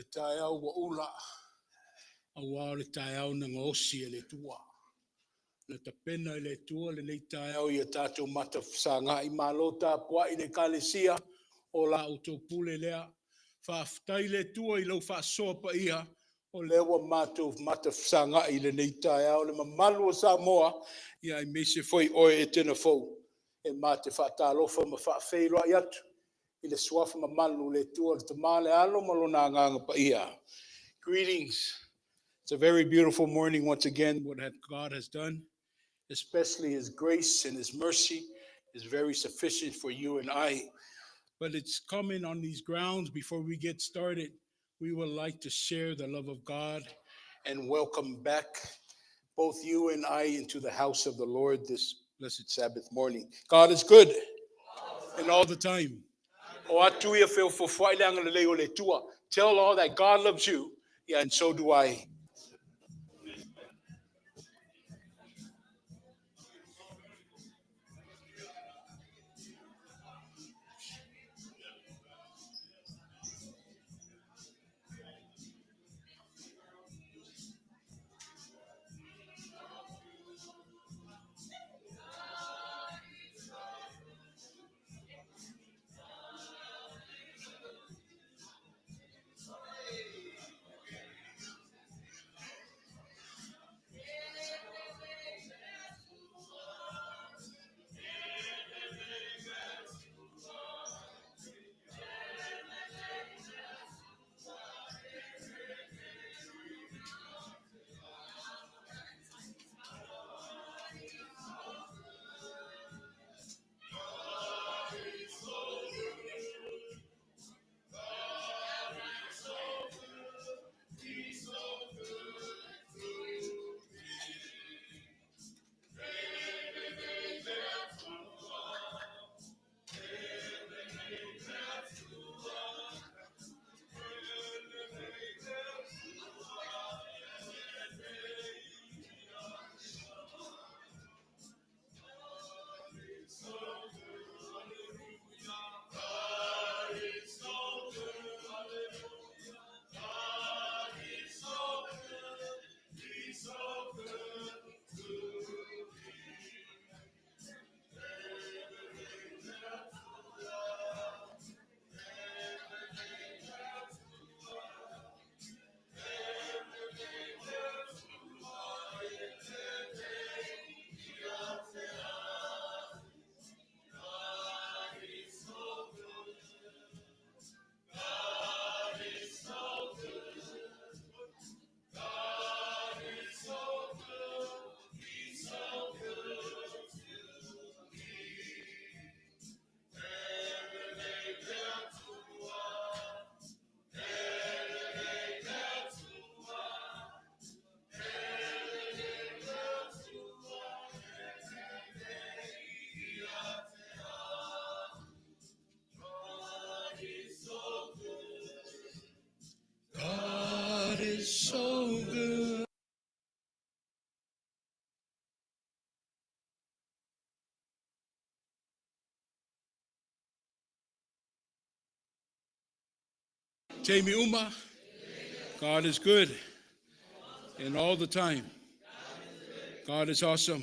Le taeao ua ula, auā o le taeao na gaosi e le Atua. Na tapena e le Atua lenei taeao ia tatou matafesagaai. Malo tapuai le Ekalesia, o la outou pule lea. Faafetai le Atua i lau faasoa paia, o lea ua matou matafesagaai i lenei taeao, le mamalu o Samoa, ia aemaise foi oe Etena fou, e ma te faatalofa ma faafeiloai atu i le suafa mamalu o le Atua, le Tama, le Alo ma lona Agaga Paia. Greetings. It's a very beautiful morning once again, what God has done, especially His grace and His mercy is very sufficient for you and I. But it's coming on these grounds. Before we get started, we would like to share the love of God and welcome back both you and I into the house of the Lord this blessed Sabbath morning. God is good and all the time. O atu ia feofofoai le agalelei o le Atua. Tell all that God loves you. Yeah, and so do I. God is so good. Jamie Uma, God is good and all the time. God is awesome.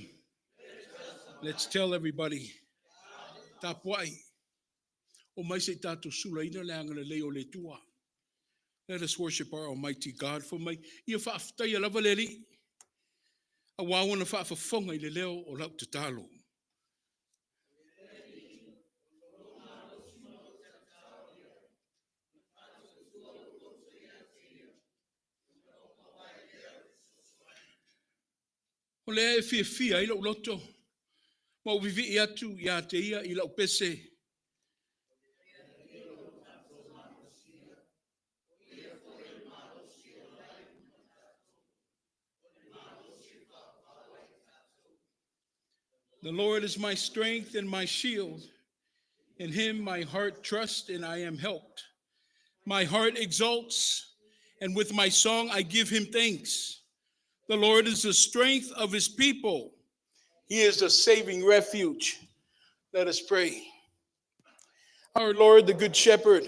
Let's tell everybody. Tapuai. O mai se i tatou sulaina le agalelei o le Atua. Let us worship our Almighty God for mai ia faafetaia lava le Alii. Auā ua na faafofoga i le leo o lau tatalo. O lea e fiafia ai lou loto, ma ou vivii atu ia te ia i lau pese. The Lord is my strength and my shield. In him my heart trusts and I am helped. My heart exults, and with my song I give him thanks. The Lord is the strength of his people. He is the saving refuge. Let us pray. Our Lord, the Good Shepherd,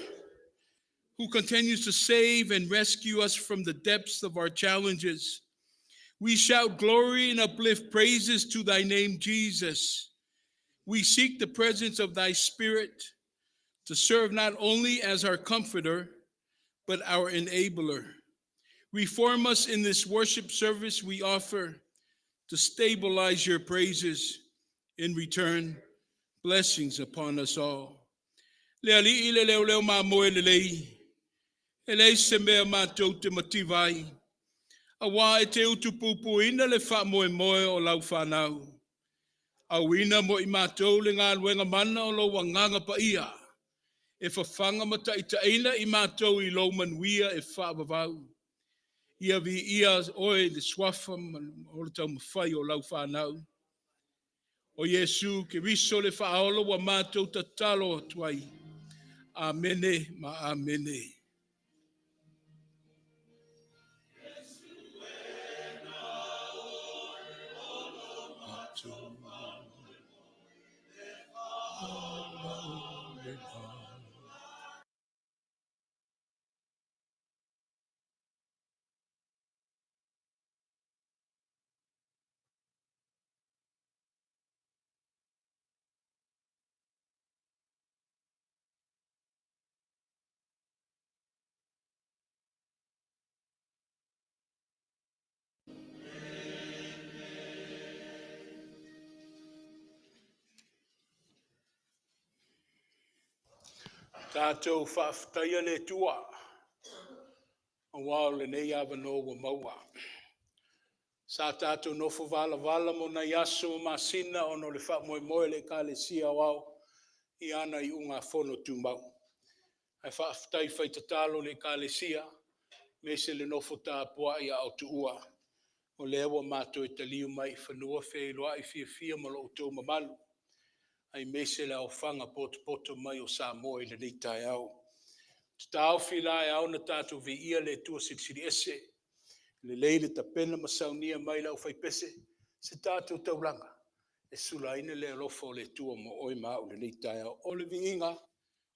who continues to save and rescue us from the depths of our challenges. We shout glory and uplift praises to thy name, Jesus. We seek the presence of thy Spirit to serve not only as our comforter, but our enabler. Reform us in this worship service we offer to stabilize your praises. In return, blessings upon us all. Le Alii le leoleo mamoe lelei, e leai se mea matou te mativa ai, auā e te utupupuina le faamoemoe o lau fanau. Auina mo i matou le galuega mana o lou Agaga Paia, e fafaga ma taitaiina i matou i lou manuia e faavavau. Ia viia oe le suafa o le taumafai o lau fanau. O Iesu Keriso le Faaola ua matou tatalo atu ai. Amene ma amene. Tatou faafetaia le Atua aua o lenei avanoa ua maua. Sa tatou nofo valavala mo nai aso ma masina ona o le faamoemoe o le Ekalesia Aoao i ana iugafono tumau. Ae faafetai fai tatalo i le Ekalesia, aemaise le nofo tapuai a o tuua, o lea ua matou taliu mai i fanua feiloai fiafia ma lo outou mamalu, aemaise le aofaga potopoto mai o Samoa i lenei taeao. Ou te taofi la e ao ona tatou viia le Atua Silisili Ese, lelei le tapena ma saunia mai le aufaipese se tatou taulaga e sulaina le alofa o le Atua mo oe ma au i lenei taeao. O le viiga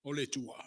o le Atua.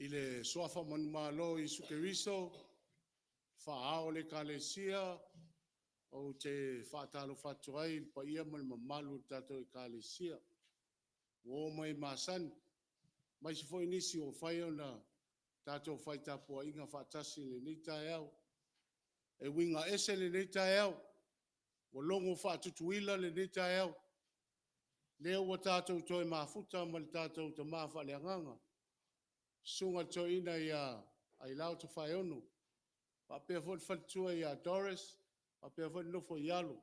I le suafa manumalo o Iesu Keriso, faa-ao o le Ekalesia, ou te faatalofa atu ai i le paia ma le mamalu o le tatou Ekalesia ua oo mai e masani, aemaise foi nisi ua mafai ona tatou fai tapuaiga faatasi i lenei taeao. E uiga ese lenei taeao, ua logo faa-Tutuila lenei taeao, lea ua tatou toe mafuta ma le tatou tama faaleagaga, le Susuga i le Toeaina ia Ailao Tofaeono, faapea foi le faletua ia Doris faapea foi le nofo i alo.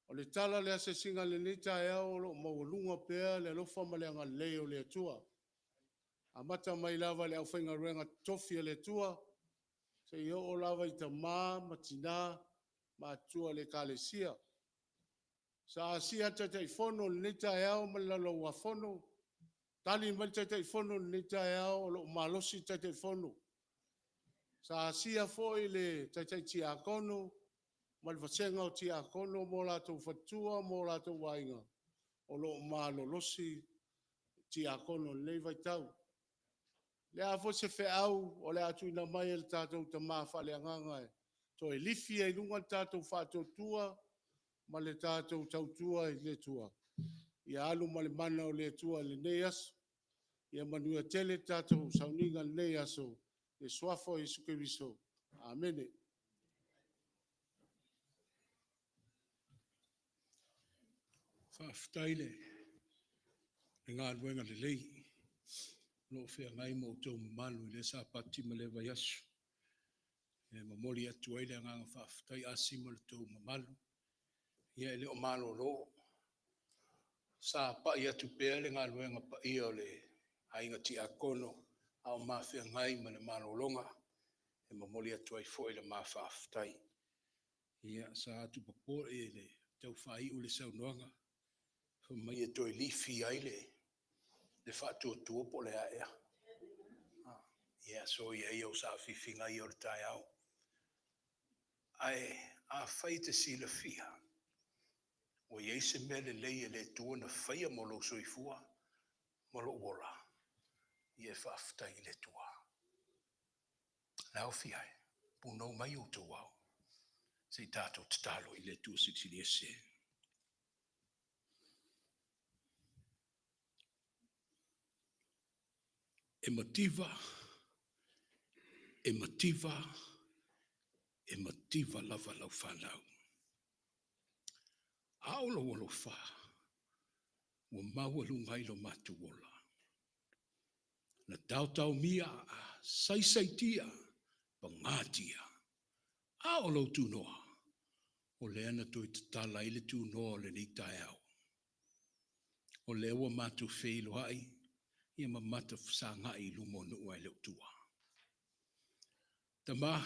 O le tala o le asiasiga i lenei taeao, o lo o maualuga pea le alofa ma le agalelei o le Atua, amata mai lava i le aufaigaluega totofi a le Atua, seia oo lava i tama ma tina matutua o le Ekalesia. Sa asia le Taitaifono i lenei taeao ma le Laulau-a-Fono, tali mai le Taitaifono i lenei taeao o lo o malosi le Taitaifono. Sa asia foi le Taitai Tiakono ma le vasega o Tiakono ma o latou faletua ma o latou aiga, o lo o malolosi Tiakono i lenei vaitau. O le a foi se feau o le a tuuina mai e le tatou tama faaleagaga e toe lifi ai i luga le tatou faatuatua ma le tatou tautua i le Atua, ia alu ma le mana o le Atua i lenei aso. Ia manuia tele le tatou sauniga i lenei aso i le suafa o Iesu Keriso. Amene. Faafetai i le galuega lelei o lo o feagai ma outou mamalu i lea Sapati ma lea vaiaso. E momoli atu ai le agaga faafetai. Asi ma lo outou mamalu, ia e le o malolo, sa pai atu pea le galuega paia a le Aiga Tiakono a o ma feagai ma le malologa. E momoli atu ai foi le ma faafetai. Ia, sa atu popoe e tau faaiu le saunoaga, fai mai e toe lifi ai le faatuatua po o le a ea. Ia soia ia o saafiafiga ia o le taeao. Ae afai e te silafia ua i ai se mea lelei a le Atua na faia mo lou soifua ma lou ola, ia e faafetai i le Atua. Le aofia e, punou mai outou ao, se i tatou tatalo i le Atua Silisili Ese. E mativa, e mativa, e mativa lava lau fanau. A o lou alofa ua maualuga ai lo matou ola. Na taotaomia, saisaitia, pagatia, a o lou tunoa, o lea na toe tatala ai le tunoa o lenei taeao. O lea ua matou feiloai ia ma matafesagai i luma o nuu ae le o tua. Tama,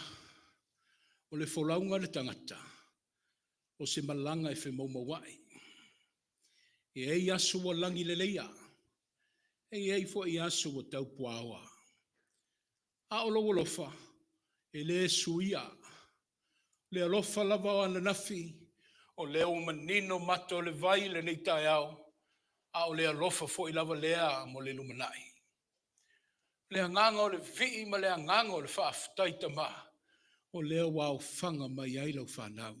o le folauga a le tagata, o se malaga e femoumouai. E i ai aso ua lagi leleia, e i ai foi aso ua taupuaoa. A o lou alofa, e le suia. Le alofa lava o ananafi, o lea ua manino mata o le vai i lenei taeao, a o le alofa foi lava lea mo le lumanai. O le agaga o le vivii ma le agaga o le faafetai Tama, o lea ua aofaga mai ai lau fanau.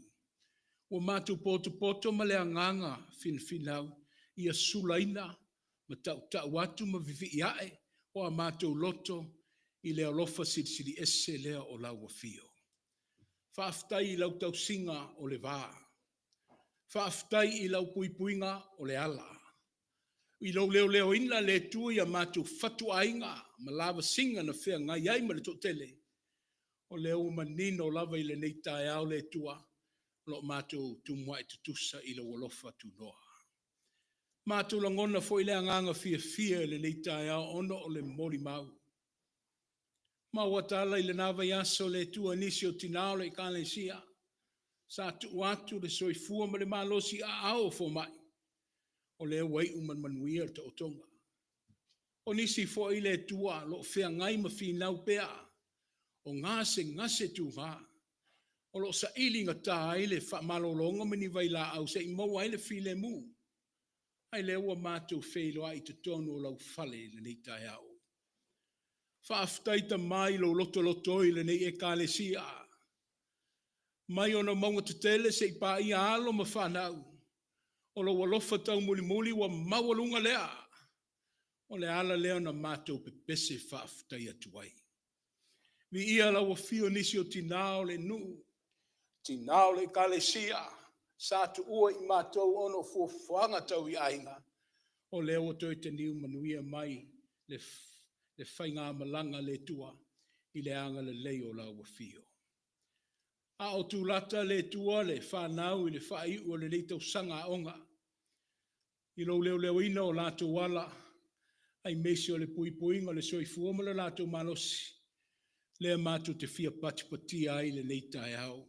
Ua matou potopoto ma le agaga finafinau ia sulaina ma tautau atu ma vivii ae o a matou loto i le alofa silisili ese lea o lau afio. Faafetai i lau tausiga o le va. Faafetai i lau puipuiga o le ala. I lou leoleoina le Atua i a matou fatuaiga ma lavasiga na feagai ai ma le toatele, o lea ua manino lava i lenei taeao le Atua, o lo o matou tumuai tutusa i lou alofa tunoa. Matou lagona foi le agaga fiafia i lenei taeao ona o le molimau. Ma ua tala i lena vaiaso le Atua nisi o tina o le ekalesia sa tuu atu le soifua ma le malosi i aao o fomai, o lea ua iu ma le manuia le taotoga. O nisi foi le Atua o lo o feagai ma finau pea, o gasegase tuga, o lo o saili gata ai le faamalologa ma ni vailaau se i maua ai le filemu, ae lea ua matou feiloai i totonu o lau fale i lenei taeao. Faafetai Tama i lou lotolotoi i lenei ekalesia, mai ona mauga tetele seia paia alo ma fanau, o lou alofa taumulimuli ua maualuga lea. O le ala lea na matou pepese faafetai atu ai. Viia lau afio nisi o tina o le nuu, tina o le ekalesia, sa tuua i matou ona o fuafuaga tau i aiga, o lea ua toe taliu manuia mai le faigamalaga a le Atua i le agalelei o lau afio. A o tulata le Atua le fanau i le faaiu o lenei tausaga aoga, i lou leoleoina o latou ala, aemaise o le puipuiga o le soifua ma le latou malosi, lea matou te fia patipatia ai i lenei taeao.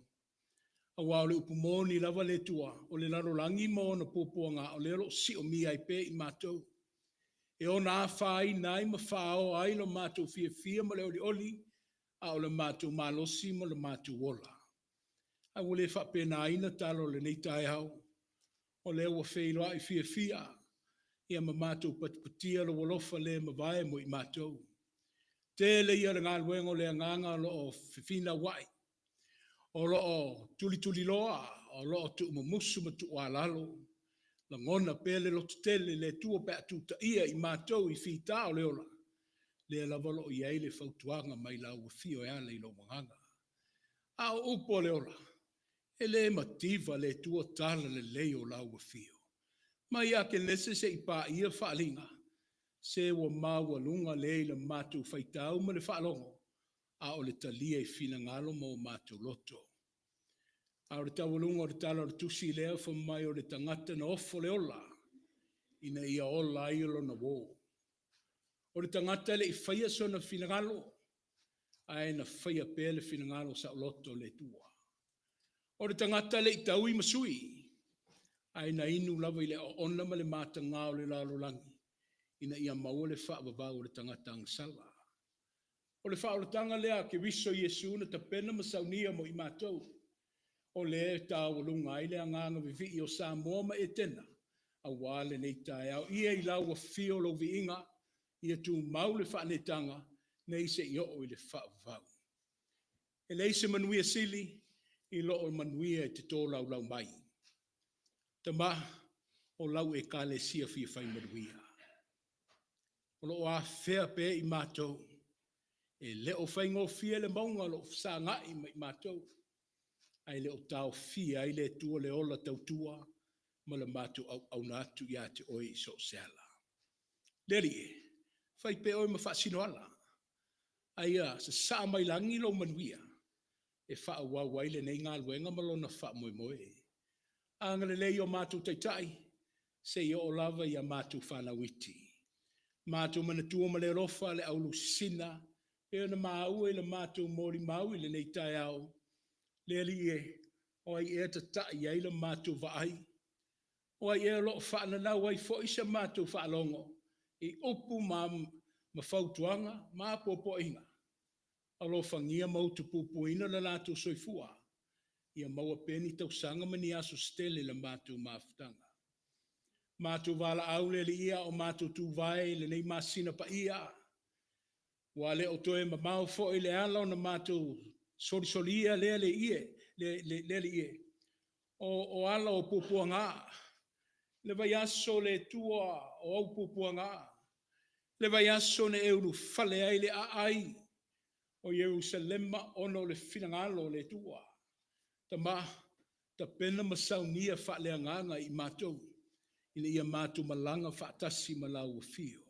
Aua o le upu moni lava le Atua, o le lalolagi ma ona puapuaga, o lea o lo o siomia ai pea i matou, e ono afaina ai ma faoa ai lo matou fiafia ma le olioli, a o le matou malosi ma le matou ola. Ae ua le faapenaina tala o lenei taeao, o lea ua feiloai fiafia ia ma matou patipatia lou alofa le mavae mo i matou. Tele ia o le galuega o le agaga o lo o fefinauai, o lo o tulituliloa, o lo o tuumumusu ma tuualalo, lagona pea le lototele i le Atua pe a tutaia i matou i fita o le ola, lea lava o lo o i ai le fautuaga mai lau afio e ala i lou agaga. A o upu o le ola, e le mativa le Atua talalelei o lau afio. Mai ia Kenese seia paia Faaaliga, se ua maualuga lea i le matou faitau ma le faalogo, a o le talia i finagalo ma o matou loto. A o le taualuga o le tala o le tusi lea, fai mai o le tagata na ofo le ola, ina ia ola ai lona uo. O le tagata e le i faia sona finagalo, ae na faia pea le finagalo saoloto o le Atua. O le tagata e le i taui ma sui, ae na inu lava i le oona ma le mataga o le lalolagi, ina ia maua le faavavau o le tagata agasala. O le faaolataga lea a Keriso Iesu na tapena ma saunia mo i matou, o lea e taualuga ai le agaga vivii o Samoa ma Etena, aua lenei taeao. Ia i lau afio lou viiga, ia tumau le faaneetaga, nei se i oo i le faavavau. E leai se manuia sili i lo o manuia e te tolaulau mai. Tama, o lau ekalesia fia fai manuia. O lo o afea pea i matou, e le o faigofie le mauga o lo o fesagai ma i matou, ae le o taofia ai le Atua le ola tautua ma le matou auauna atu ia te oe i so o se ala. Le Alii e, fai pea oe ma faasinoala, a ia sasaa mai lagi lou manuia e faaauau ai lenei galuega ma lona faamoemoe. Agalelei i o matou taitai, seia oo lava i a matou fanau iti. Matou manatua ma le alofa le aulusisina e pei ona maua i le matou molimau i lenei taeao. Le Alii e, o ai ea e tatai i ai la matou vaai? O ai ea o lo o faananau ai foi sa matou faalogo i upu ma fautuaga ma apoapoaiga? Alofagia ma utupupuina lo latou soifua, ia maua pea ni tausaga ma ni aso se tele i le matou mafutaga. Matou valaau le Alii a o matou tuvae i lenei masina paia, ua le o toe mamao foi le ala ona matou solisolia lea le Alii e, o ala o puapuaga, le vaiaso le Atua o au puapuaga, le vaiaso na e ulufale ai i le aai o Ierusalema ona o le finagalo o le Atua. Tama, tapena ma saunia faaleagaga i matou, Ina ia matou malaga faatasi ma lau afio.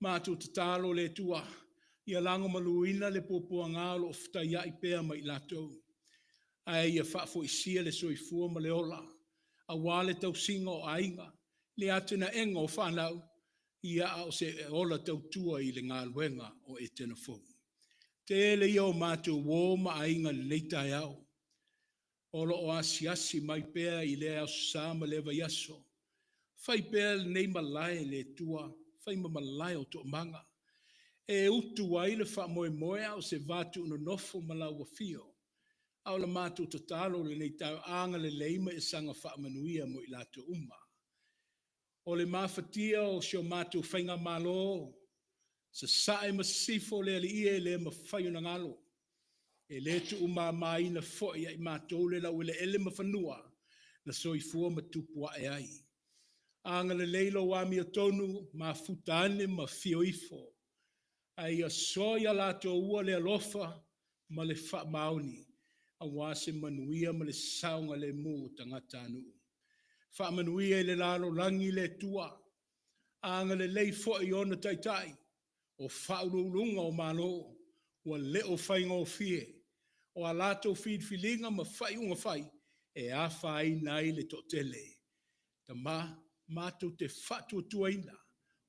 Matou tatalo le Atua, ia lagomaluina le puapuaga o lo o fetaiai pea ma i latou, ae ia faafoisia le soifua ma le ola, aua le tausiga o aiga, le atinaega o fanau, ia a o se ola tautua i le galuega o Etena fou. Tele ia o matou uo ma aiga i lenei taeao, o lo o asiasi mai pea i lea Aso Sa ma lea vaiaso. Fai pea lenei malae le Atua, fai ma malae o toomaga, e utu ai le faamoemoe a o se vatuunonofo ma lau afio. A o le matou tatalo lenei taeao, agalelei ma e saga faamanuia mo i latou uma. O le mafatia o si o matou faigamalo, sasae ma sisifo le Alii e le mafai ona galo. E le tuumamaina foi e i matou le laueleele ma fanua na soifua ma tupu ae ai. Agalelei lou amiotonu, mafuta ane ma afio ifo, ae ia soa ia latou ua le alofa ma le faamaoni, aua se manuia ma le saogalemu o tagatanuu. Faamanuia i le lalolagi le Atua, agalelei foi i ona taitai, o faauluuluga o Malo, ua le o faigofie. O a latou filifiliga ma faaiuga fai, e afaina ai le toatele. Tama, matou te faatuatuaina,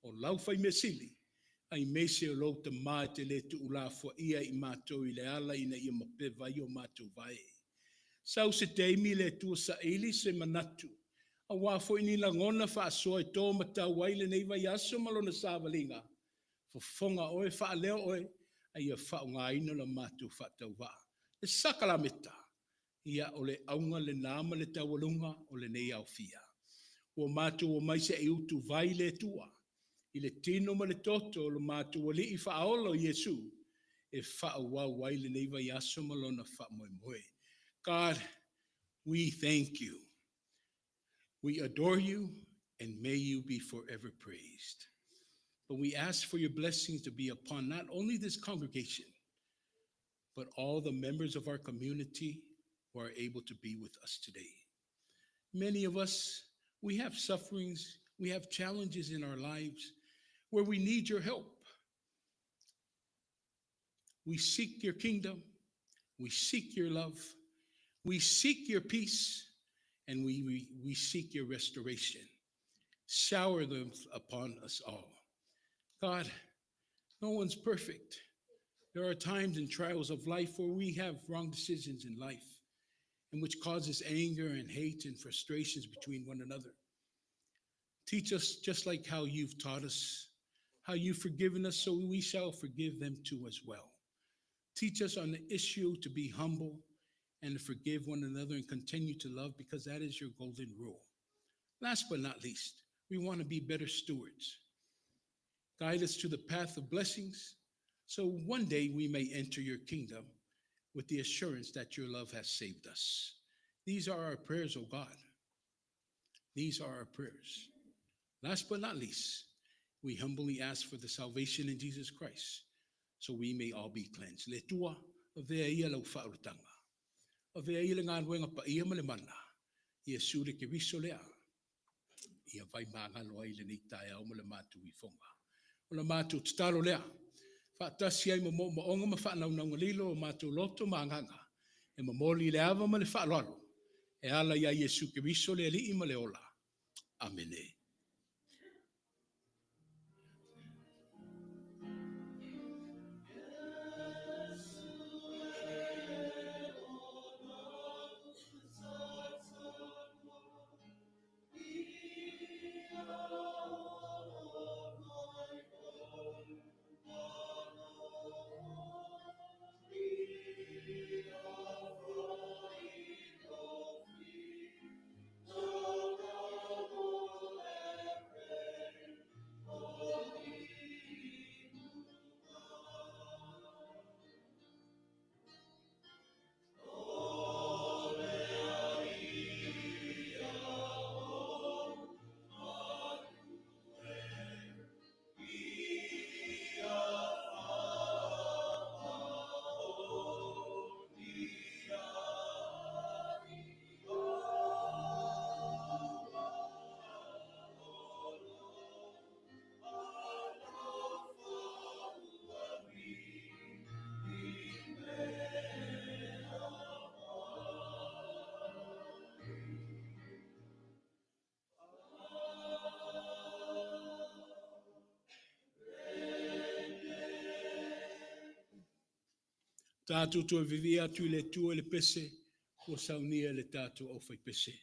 o lau fai mea sili, aemaise o lou Tama e te le tuulafoaia i matou i le ala ina ia mapeva ai o matou vae. Sau se taimi le Atua saili se manatu, aua foi ni lagona faasoa e to matau ai lenei vaiaso ma lona savaliga, fofoga oe, faaleo oe, a ia faaaogaina la matou faatauvaa. Le sakalameta, ia o le auga lena ma le taualuga o lenei aofia. Ua matou omai se i utuvai le Atua i le tino ma le toto o lo matou Alii Faaola o Iesu e faaauau ai lenei vaiaso ma lona faamoemoe. God, we thank you. We adore you, and may you be forever praised. But we ask for your blessings to be upon not only this congregation, but all the members of our community who are able to be with us today. Many of us, we have sufferings, we have challenges in our lives where we need your help. We seek your kingdom, we seek your love, we seek your peace, and we seek your restoration. Shower them upon us all. God, no one's perfect. There are times and trials of life where we have wrong decisions in life, and which causes anger and hate and frustrations between one another. Teach us just like how you've taught us, how you've forgiven us, so we shall forgive them too as well. Teach us on the issue to be humble and to forgive one another and continue to love, because that is your golden rule. Last but not least, we want to be better stewards. Guide us to the path of blessings, so one day we may enter your kingdom with the assurance that your love has saved us. These are our prayers, O God. These are our prayers. Last but not least, we humbly ask for the salvation in Jesus Christ, so we may all be cleansed. Le Atua, avea ia lau faaulataga. Avea ia le galuega paia ma le mana. Iesu le Keriso lea. Ia vai magalo ai lenei taeao ma le matou ifoga. O la matou tatalo lea. Faatasi ai ma moomooga ma faanaunauga lilo o matou loto ma agaga. E momoli le ava ma le faaaloalo. E ala ia Iesu Keriso le Alii ma le ola. Amene. Tatou toe vivi atu i le Atua i le pese ua saunia e le tatou aufaipese.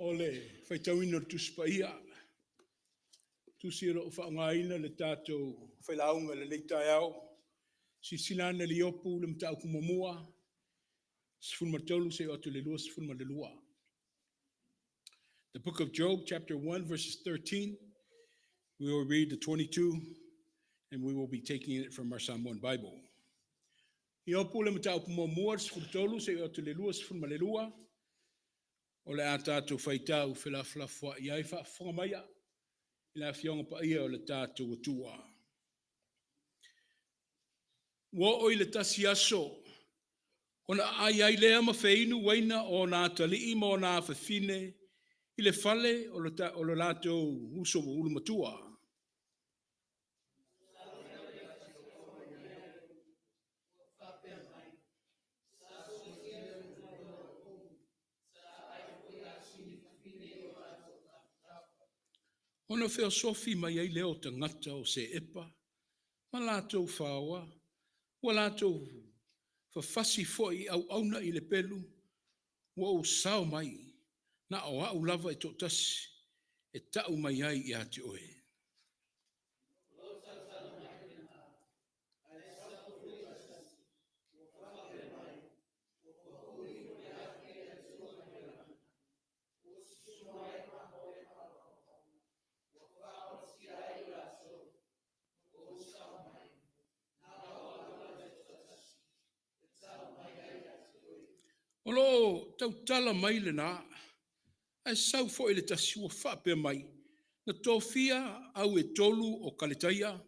O le faitauina o le Tusi Paia, tusi o lo o faaaogaina le tatou failauga i lenei taeao. Silasila ane i le Iopu le mataupu muamua, 13 seia oo atu i le 22. The book of Job, chapter 1, verses 13. We will read the 22, and we will be taking it from our Samoan Bible. Iopu le mataupu muamua, 13 seia oo atu i le 22. O le a tatou faitau felafolafoai ai faafofoga maia i le Afioga Paia o le tatou Atua. Ua oo i le tasi aso, ona aai ai lea ma feinu uaina o ona atalii ma ona afafine i le fale o lo latou uso ulumatua. Ona feosofi mai ai lea o tagata o Seepa ma latou faoa, ua latou fafasi foi i auauna i le pelu, ua ou sao mai, na o au lava e toatasi, e tau mai ai ia te oe. tautala mai lena, ae sau foi le tasi ua faapea mai, na tofia au e tolu o Kaletaia,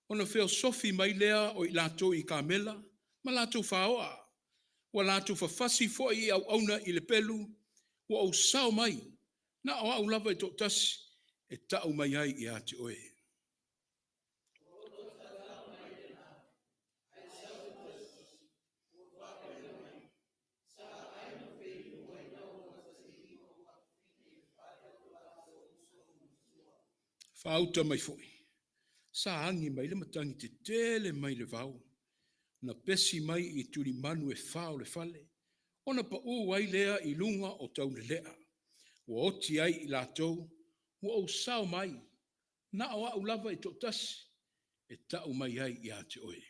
ona feosofi mai lea o i latou i kamela ma latou faoa. Ua latou fafasi foi i auauna i le pelu, ua ou sao mai, na o au lava e toatasi e tau mai ai ia te oe. Faauta mai foi, sa agi mai le matagi tetele mai le vao, na pesi mai i tulimanu e fa o le fale, ona pau ai lea i luga o taulelea. Ua oti ai i latou, ua ou sao mai, na o au lava e toatasi e tau mai ai ia te oe.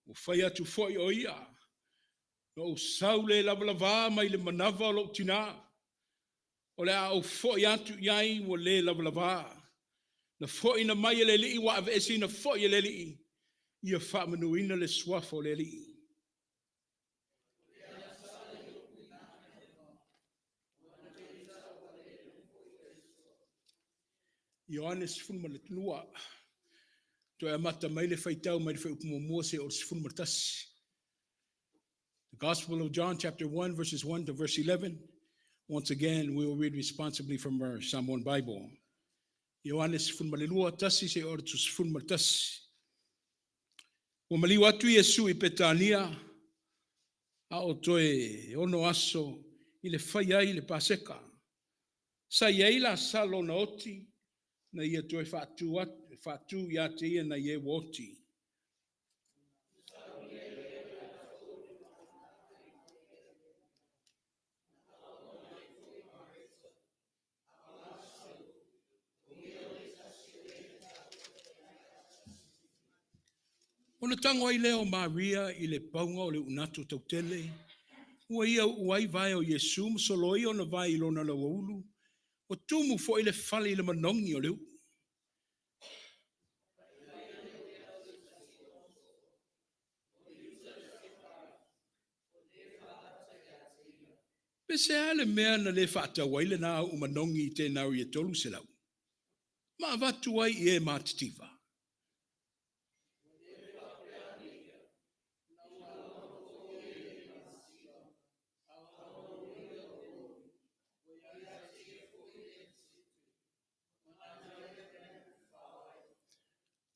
Ua fai atu foi o ia, na ou sau le lavalava mai le manava o lou tina, o le a ou foi atu i ai ua le lavalava. Na foaiina mai e le Alii ua aveeseina foi e le Alii, ia faamanuina le suafa o le Alii. Ioane 12, toe amata mai le faitau mai le fuaiupu muamua seia oo i le 11. The Gospel of John, chapter 1, verses 1 to verse 11. Once again, we will read responsibly from our Samoan Bible. Ioane 12, tasi seia oo i le 11. Ua maliu atu Iesu i Petania, a o toe 6 aso i le fai ai le Paseka. Sa i ai Lasalo na oti, na ia toe faatu ia te ia nai e ua oti. Ona tago ai lea o Maria i le pauga o le uunatu tautele, ua ia uu ai vae o Iesu ma soloi ona vae i lona lauaulu, ua tumu foi le fale i le manogi o le uu. Pe se a le mea na le faatau ai lena uu manogi i tenari e 300, ma avatu ai i e matitiva?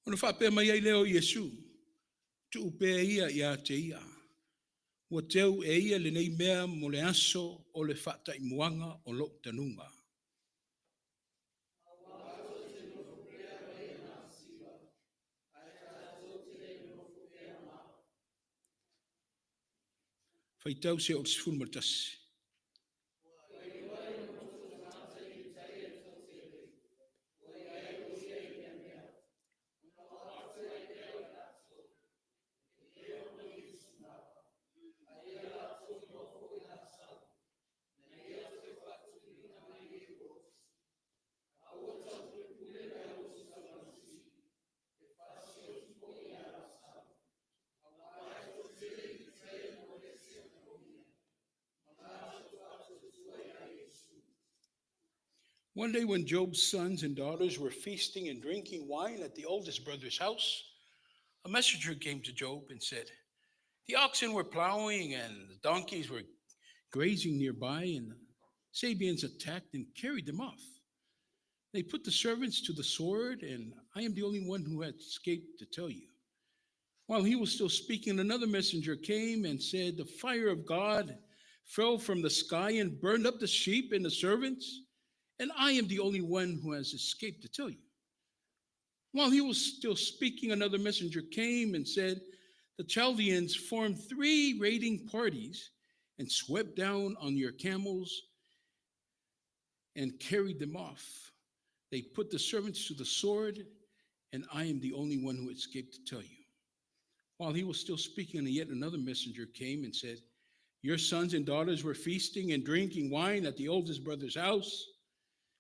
Ona faapea mai ai lea o Iesu, tuu pea ia ia te ia, ua teu e ia lenei mea mo le aso o le faataimuaga o lou tanuga. Faitau seia oo i le 11. One day when Job's sons and daughters were feasting and drinking wine at the oldest brother's house, a messenger came to Job and said, The oxen were plowing and the donkeys were grazing nearby, and the Sabeans attacked and carried them off. They put the servants to the sword, and I am the only one who has escaped to tell you. While he was still speaking, another messenger came and said, The fire of God fell from the sky and burned up the sheep and the servants, and I am the only one who has escaped to tell you. While he was still speaking, another messenger came and said, The Chaldeans formed 3 raiding parties and swept down on your camels and carried them off. They put the servants to the sword, and I am the only one who escaped to tell you. While he was still speaking, yet another messenger came and said, Your sons and daughters were feasting and drinking wine at the oldest brother's house.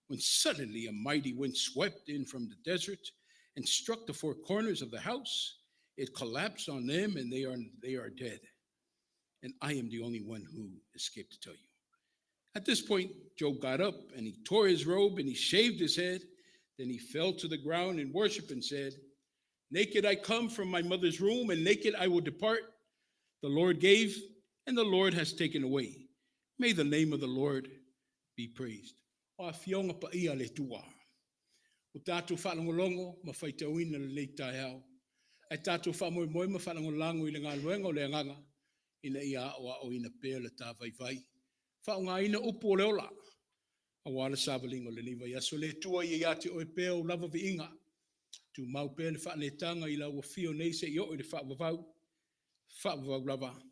When suddenly a mighty wind swept in from the desert and struck the four corners of the house. It collapsed on them, and they are, they are dead. And I am the only one who escaped to tell you. At this point, Job got up and he tore his robe and he shaved his head. Then he fell to the ground in worship and said, Naked I come from my mother's womb, and naked I will depart. The Lord gave, and the Lord has taken away. May the name of the Lord be praised. O afioga paia a le Atua. Ua tatou faalogologo ma faitauina lenei taeao. Ae tatou faamoemoe ma faalagolago i le galuega o le Agaga ina ia aoaoina pea le ta vaivai. Faaaogaina upu o le ola aua le savaliga o lenei vaiaso. Le Atua ia ia te oe pea ou lava viiga. Tumau pea le faaneetaga i lau afio nei seia oo i le faavavau, faavavau lava.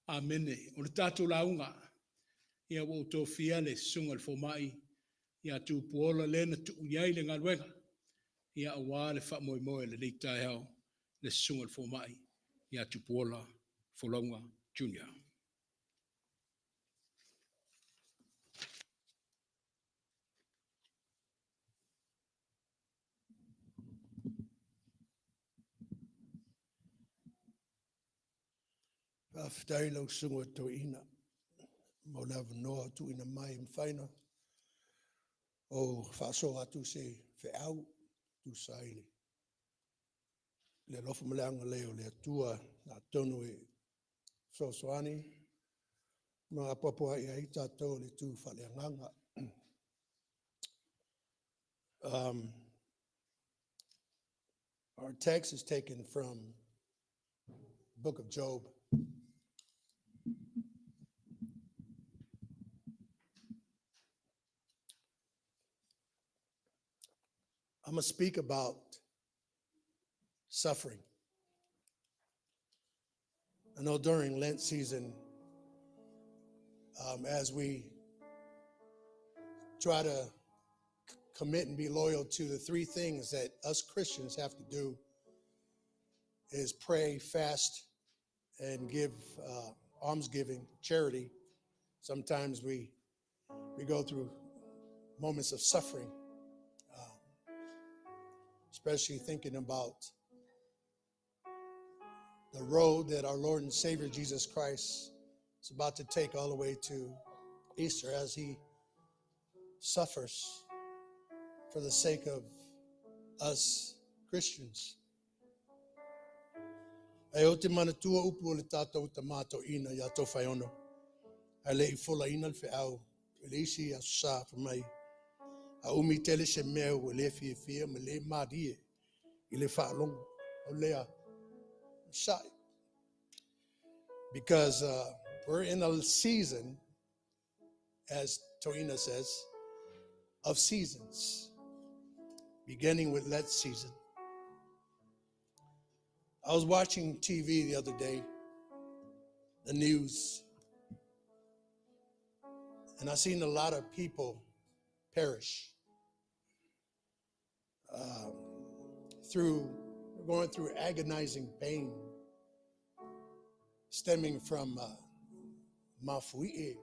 Amene. O le tatou lauga, ia ua ou tofia le susuga i le fomai ia Tupuola lea na tuu i ai le galuega, ia aua le faamoemoe o lenei taeao, le susuga i le fomai ia Tupuola Folauga Junior. Faafetai lau susuga toeaina mo le avanoa ua tuuina mai e mafai ona ou faasoa atu se feau e tusa ai le alofa ma le agalelei o le Atua, atonu e fesoasoani ma apoapoai ai tatou i le tu faaleagaga. Our text is taken from the book of Job. I'm going to speak about suffering. I know during Lent season, as we try to commit and be loyal to the three things that us Christians have to do is pray, fast, and give almsgiving, charity. Sometimes we go through moments of suffering, especially thinking about the road that our Lord and Savior Jesus Christ is about to take all the way to Easter as he suffers for the sake of us Christians. Ae ou te manatua upu o le tatou tama toeaina ia Tofaeono, ae le i folaina le feau i le isi Aso Sa fai mai, a umi tele se mea ua le fiafia ma le malie i le faalogo, o lea sa'i. Because we're in a season, as Toina says, of seasons, beginning with Lent season. I was watching TV the other day, the news, and I seen a lot of people perish through going through agonizing pain stemming from mafui'e,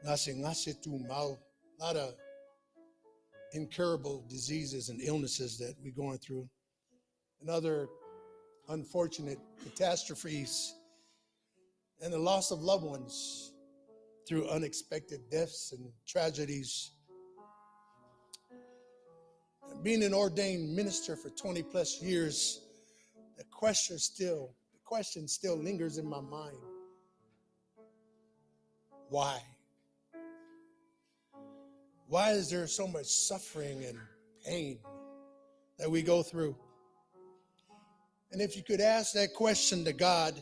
gasegase tumau, a lot of incurable diseases and illnesses that we're going through, and other unfortunate catastrophes, and the loss of loved ones through unexpected deaths and tragedies. And being an ordained minister for 20 plus years, the question still lingers in my mind. Why? Why is there so much suffering and pain that we go through? And if you could ask that question to God,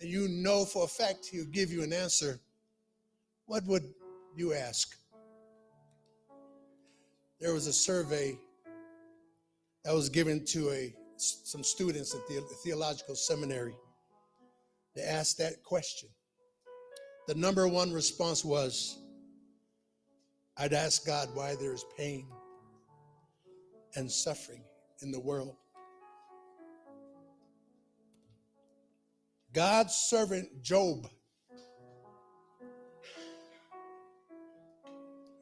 and you know for a fact he'll give you an answer, what would you ask? There was a survey that was given to some students at the theological seminary. They asked that question. The number one response was, I'd ask God why there is pain and suffering in the world. God's servant Job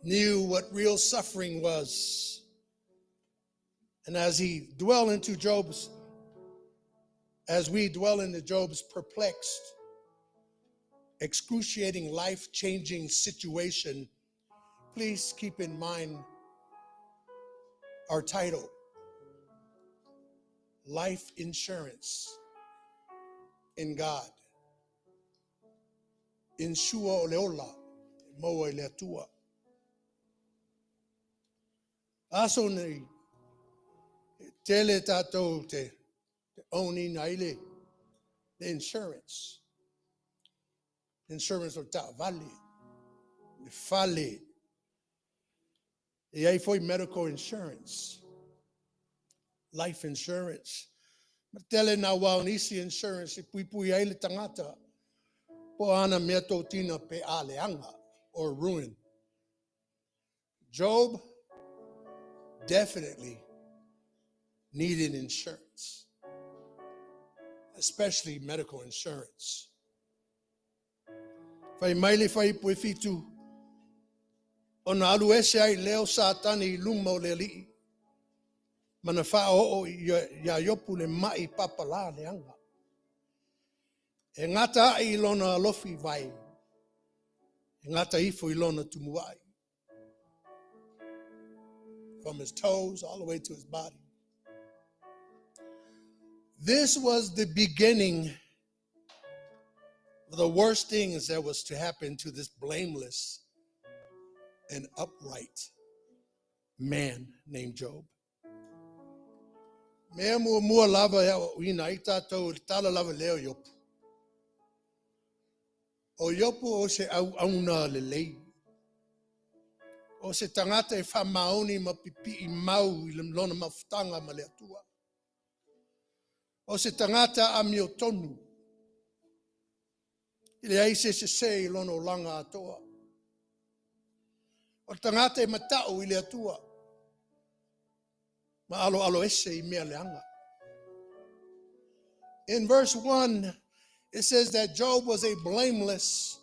knew what real suffering was. And as he dwell into Job's, as we dwell into Job's perplexed, excruciating, life-changing situation, please keep in mind our title, Life Insurance in God. Insua o le ola, maua i le Atua. Aso nei, e tele tātou te owning ai le insurance. Insurance o taavale, le fale, e ai foi medical insurance, life insurance. Ma tele nā wā o nisi insurance e puipui ai le tagata po ana mea tōtina pe a leaga or ruin. Job definitely needed insurance, especially medical insurance. Fai mai le fuaiupu e 7, ona alu ese ai lea o Satani i luma o le Alii, ma na faaoo iā Iopu le ma'i papalā leaga. E gata a'i i lona alofi vae, e gata ifo i lona tumua'i. From his toes all the way to his body. This was the beginning of the worst things that was to happen to this blameless and upright man named Job. Mea muamua lava e aoaoina ai tātou le tala lava lea o Iopu. O Iopu o se auauna lelei. O se tagata e faamaoni ma pipii mau i le lona mafutaga ma le Atua. O se tagata amiotonu. E leai se sesē i lona olaga atoa. O le tagata e mata'u i le Atua ma aloalo ese i mea leaga. In verse 1, it says that Job was a blameless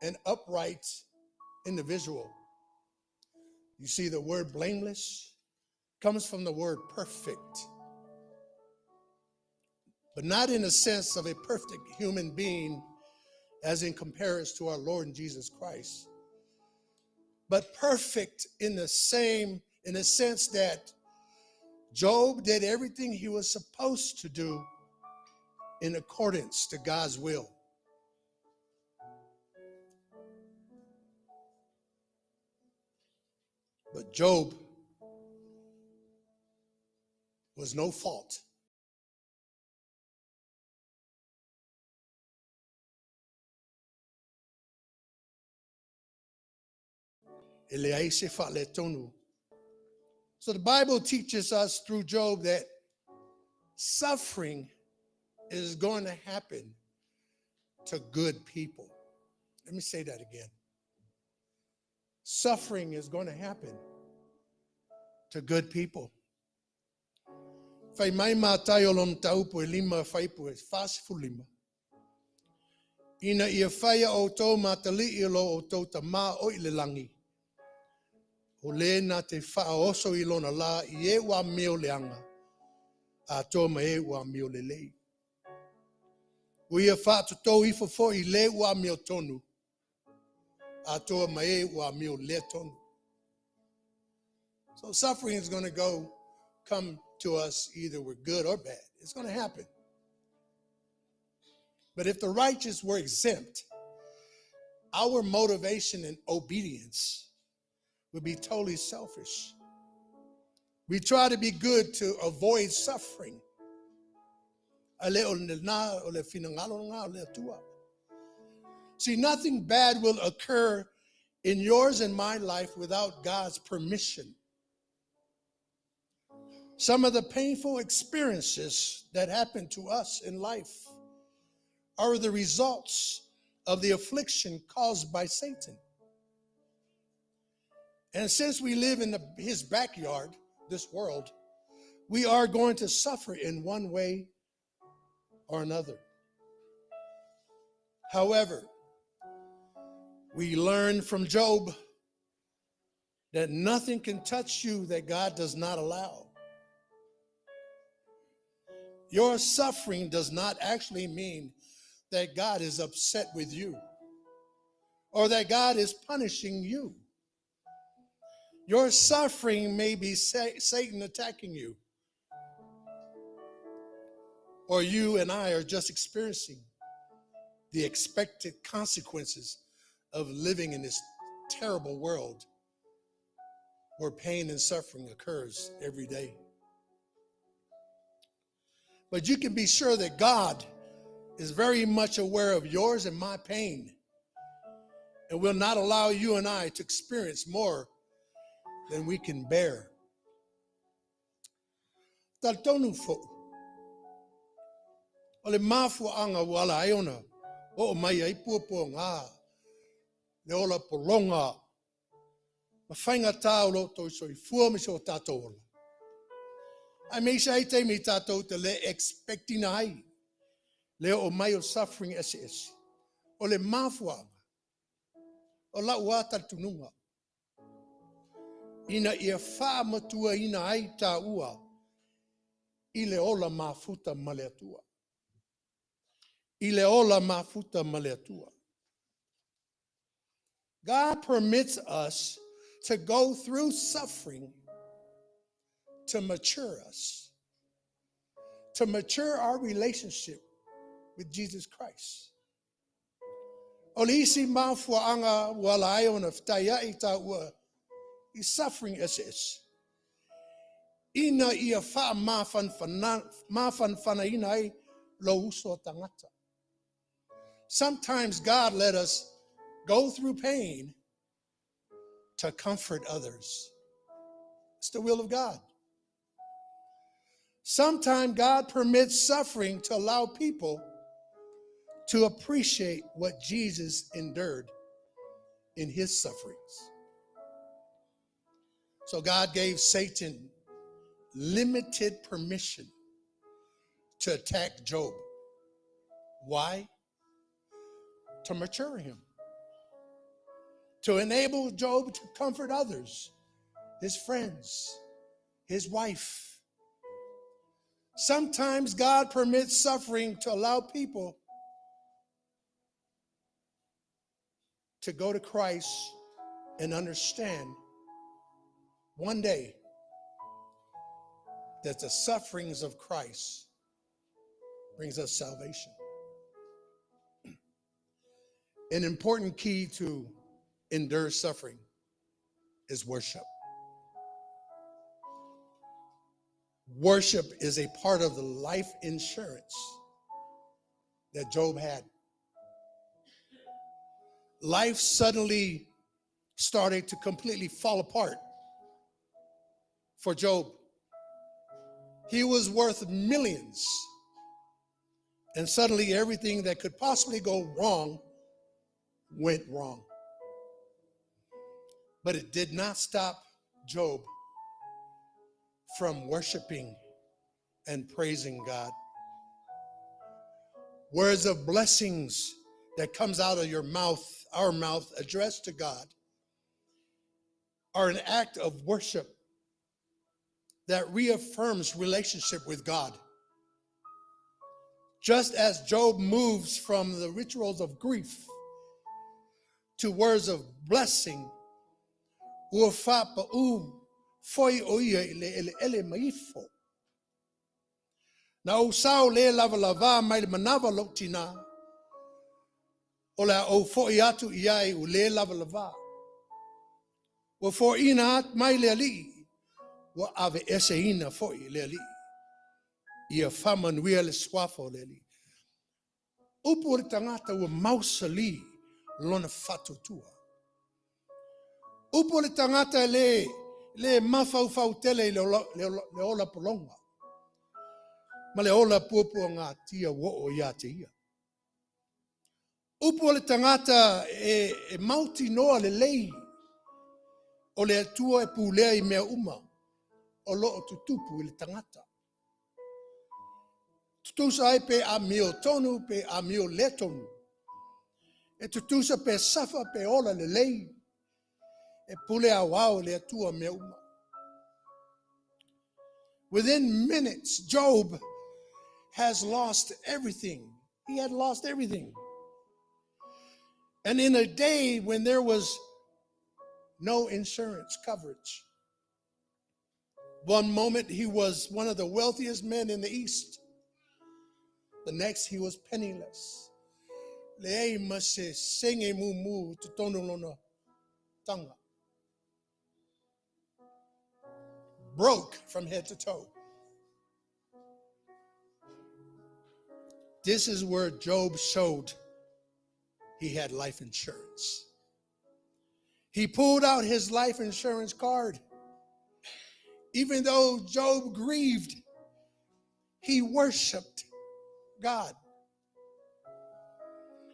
and upright individual. You see, the word blameless comes from the word perfect, but not in the sense of a perfect human being as in comparison to our Lord and Jesus Christ, but perfect in the sense that Job did everything he was supposed to do in accordance to God's will. But Job was no fault. E leai se faaletonu. So the Bible teaches us through Job that suffering is going to happen to good people. Let me say that again. Suffering is going to happen to good people. Fai mai Mataio lona mataupu e 5 fuaiupu e 45. Ina ia faia outou ma atalii o lo outou Tamā o i le lagi. O le na te faaoso i lona lā i e ua amio leaga, atoa ma e ua amio lelei. Ua ia faatotou ifo foi i le ua amiotonu, atoa ma e ua amio le tonu. So suffering is going to go come to us either we're good or bad. It's going to happen. But if the righteous were exempt, our motivation and obedience would be totally selfish. We try to be good to avoid suffering. A le o le na o le finagalo nga o le Atua. See, nothing bad will occur in yours and my life without God's permission. Some of the painful experiences that happen to us in life are the results of the affliction caused by Satan. And since we live in his backyard, this world, we are going to suffer in one way or another. However, we learn from Job That nothing can touch you that God does not allow. Your suffering does not actually mean that God is upset with you or that God is punishing you. Your suffering may be Satan attacking you, or you and I are just experiencing the expected consequences of living in this terrible world where pain and suffering occurs every day. But you can be sure that God is very much aware of yours and my pain and will not allow you and I to experience more than we can bear. Talitonu foi, o le mafuaaga ua ala ai ona oo mai ai puapuaga, le ola pologa ma faigatā o lo outou soifua ma si o tatou ola. Aemaise ai taimi tatou te le expect ina ai le oo mai o suffering eseese. O le mafuaaga, o la'u lava talitonuga, ina ia faamatuaina ai taua i le ola mafuta ma le Atua. I le ola mafuta ma le Atua. God permits us to go through suffering to mature us, to mature our relationship with Jesus Christ. O le isi mafuaaga ua ala ai ona fetaiai taua i suffering eseese, ina ia faamafanafanaina ai lou uso a tagata. Sometimes God let us go through pain to comfort others. It's the will of God. Sometimes God permits suffering to allow people to appreciate what Jesus endured in his sufferings. So God gave Satan limited permission to attack Job. Why? To mature him, to enable Job to comfort others, his friends, his wife. Sometimes God permits suffering to allow people to go to Christ and understand one day that the sufferings of Christ brings us salvation. An important key to endure suffering is worship. Worship is a part of the life insurance that Job had. Life suddenly started to completely fall apart for Job. He was worth millions. And suddenly, everything that could possibly go wrong went wrong. But it did not stop Job from worshiping and praising God. Words of blessings that comes out of your mouth, our mouth, addressed to God, are an act of worship that reaffirms relationship with God. Just as Job moves from the rituals of grief to words of blessing, ua faapaū foi o ia i le eleele ma ifo. Na ou sao le lavalavā mai le manava o lou tinā, o le a ou foʻi atu i ai ua le lavalavā. Ua foaiina mai le Alii, ua aveeseina foi e le Alii. Ia faamanuia le suafa o le Alii. Upu o le tagata ua mausali lona faatuatua. Upu o le tagata e le, le mafaufau tele i le ola, le ola, le ola pologa ma le ola puapuagatia ua oo ia te ia. Upu o le tagata e, e mautinoa lelei o le Atua e pulea i mea uma o lo o tutupu i le tagata. Tutusa ai pe amiotonu pe amio le tonu. E tutusa pe safa pe ola lelei. E pule aoao le Atua mea uma. Within minutes, Job has lost everything. He had lost everything. And in a day when there was no insurance coverage. One moment he was one of the wealthiest men in the East. The next he was penniless. Leai ma se sene mumu totonu lona taga. Broke from head to toe. This is where Job showed he had life insurance. He pulled out his life insurance card. Even though Job grieved, he worshiped God.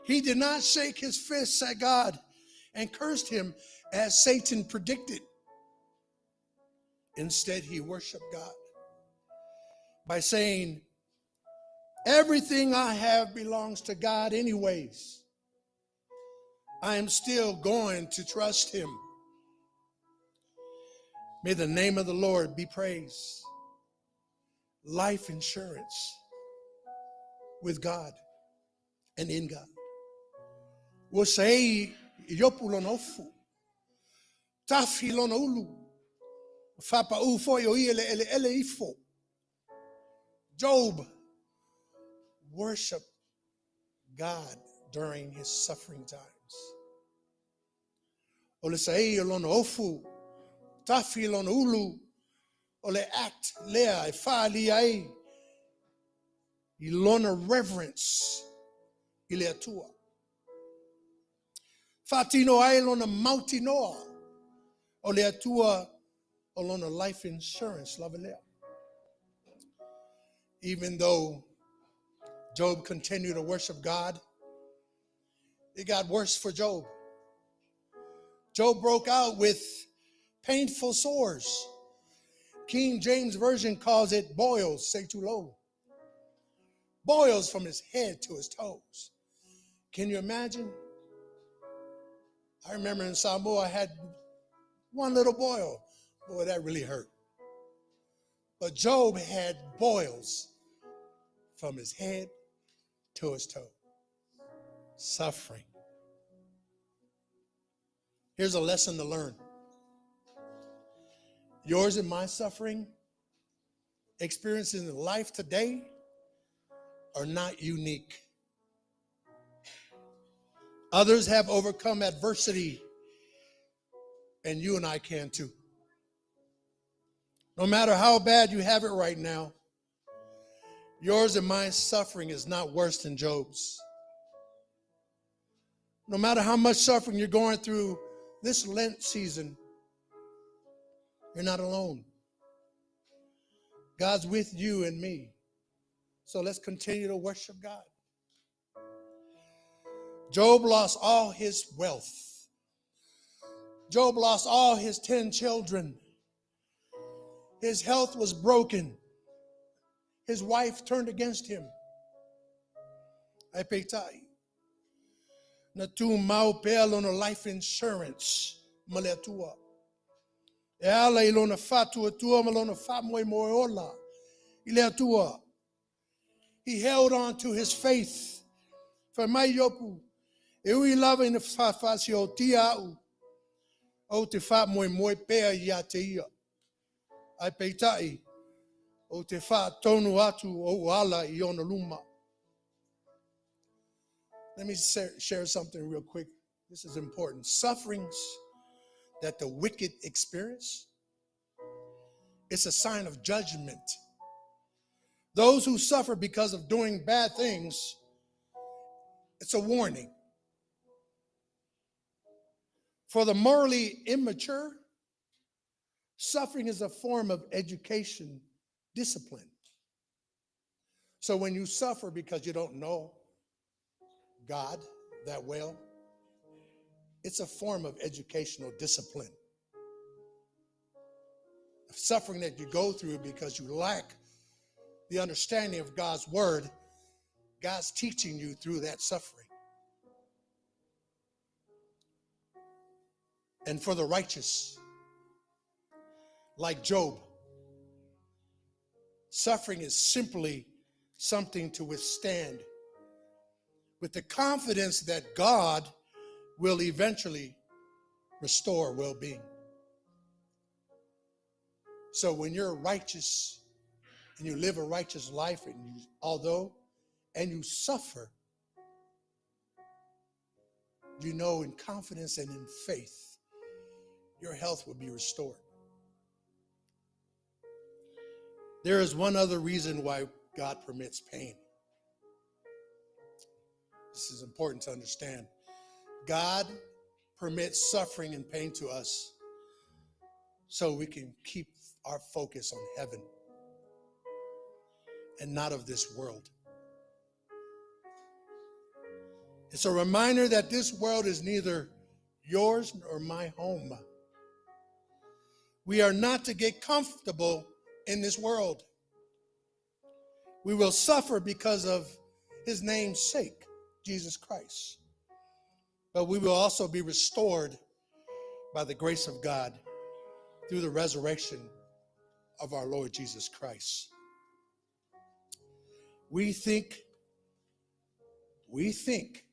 He did not shake his fists at God and cursed him as Satan predicted. Instead, he worshiped God by saying, Everything I have belongs to God, anyways. I am still going to trust him. May the name of the Lord be praised. Life insurance with God and in God. Ua saei Iopu lona ofu. Tafi lona ulu. Faapau foi o ia i le eleele ifo. Job worshiped God during his suffering times. O le saei o lona ofu, tafi lona ulu, o le act lea e faaalia ai i lona reverence i le Atua. Faatino ai lona mautinoa o le Atua o lona life insurance lava lea. Even though Job continued to worship God, it got worse for Job. Job broke out with painful sores. King James Version calls it boils, say too low. Boils from his head to his toes. Can you imagine? I remember in Samoa, I had one little boil. Boy, that really hurt. But Job had boils from his head to his toe. Suffering. Here's a lesson to learn. Yours and my suffering, experiences in life today, are not unique. Others have overcome adversity, and you and I can too. No matter how bad you have it right now, yours and my suffering is not worse than Job's. No matter how much suffering you're going through this Lent season, you're not alone. God's with you and me. So let's continue to worship God. Job lost all his wealth. Job lost all his 10 children. His health was broken. His wife turned against him. Ae peitai, na tumau pea lona life insurance ma le Atua. E ala i lona faatuatua ma lona faamoemoe ola i le Atua. He held on to his faith. Fai mai Iopu, e ui lava ina faasiotia au, ou te faamoemoe pea ia te ia. Ae peitai, ou te faatonu atu ou ala i ona luma. Let me share something real quick. This is important. Sufferings that the wicked experience, it's a sign of judgment. Those who suffer because of doing bad things, it's a warning. For the morally immature, suffering is a form of education discipline. So when you suffer because you don't know God that well, it's a form of educational discipline. Suffering that you go through because you lack the understanding of God's word, God's teaching you through that suffering. And for the righteous, like Job, suffering is simply something to withstand with the confidence that God will eventually restore well being. So when you're righteous and you live a righteous life, and you, although, and you suffer, you know in confidence and in faith, your health will be restored. There is one other reason why God permits pain. This is important to understand. God permits suffering and pain to us so we can keep our focus on heaven and not of this world. It's a reminder that this world is neither yours nor my home. We are not to get comfortable in this world. We will suffer because of his name's sake, Jesus Christ. But we will also be restored by the grace of God through the resurrection of our Lord Jesus Christ. We think, we think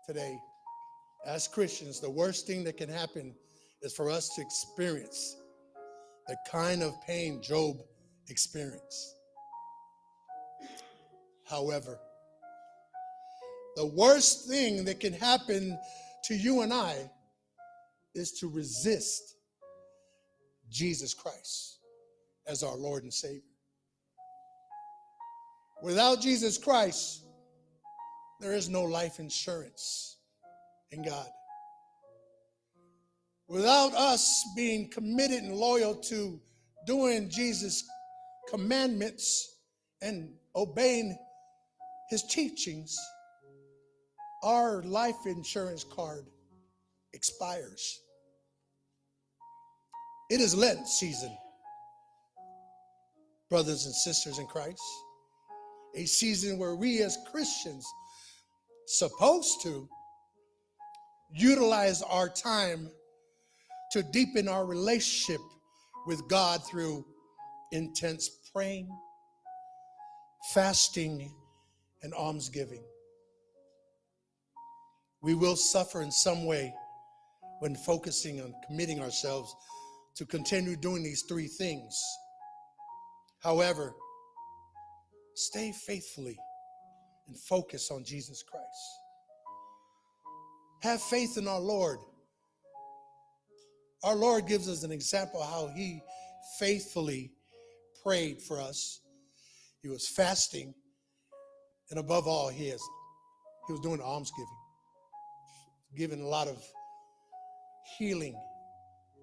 today as Christians, the worst thing that can happen is for us to experience the kind of pain Job experienced. However, the worst thing that can happen to you and I is to resist Jesus Christ as our Lord and Savior. Without Jesus Christ, there is no life insurance in God. Without us being committed and loyal to doing Jesus' commandments and obeying his teachings, our life insurance card expires. It is Lent season, brothers and sisters in Christ, a season where we as Christians supposed to utilize our time to deepen our relationship with God through intense praying, fasting, and almsgiving. We will suffer in some way when focusing on committing ourselves to continue doing these three things. However, stay faithfully and focus on Jesus Christ. Have faith in our Lord. Our Lord gives us an example how he faithfully prayed for us. He was fasting, and above all, he was doing almsgiving, giving a lot of healing,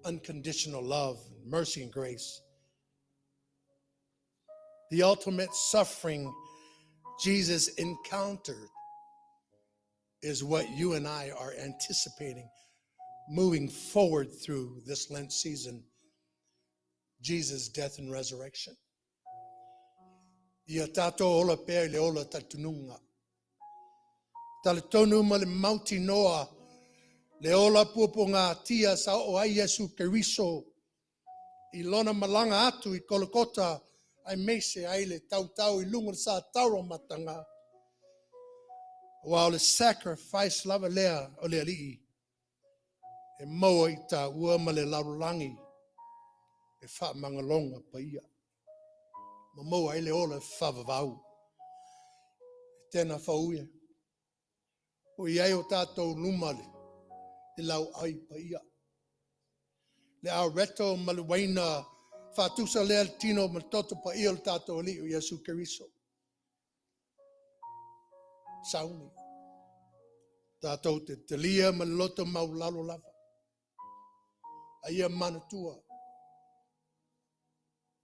unconditional love, mercy, and grace. The ultimate suffering Jesus encountered is what you and I are anticipating moving forward through this Lent season, Jesus' death and resurrection. Ia tātou ola pea i le ola talitonuga. Talitonu ma le mautinoa le ola puapuagatia sa oo ai Iesu Keriso i lona malaga atu i Kolokota aemaise ai le tautau i luga o le sa tauromataga. Aua o le sacrifice lava lea o le Alii e maua i taua ma le lalolagi e faamagaloga paia. Ma maua ai le ola e faavavau. E tena fauia. O i ai o tātou luma le lauai paia. Le areto ma le uaina faatusa lea le tino ma le toto paia o le tātou Alii o Iesu Keriso. Sauni. Tātou te talia ma le loto maualalo lava. A ia manatua.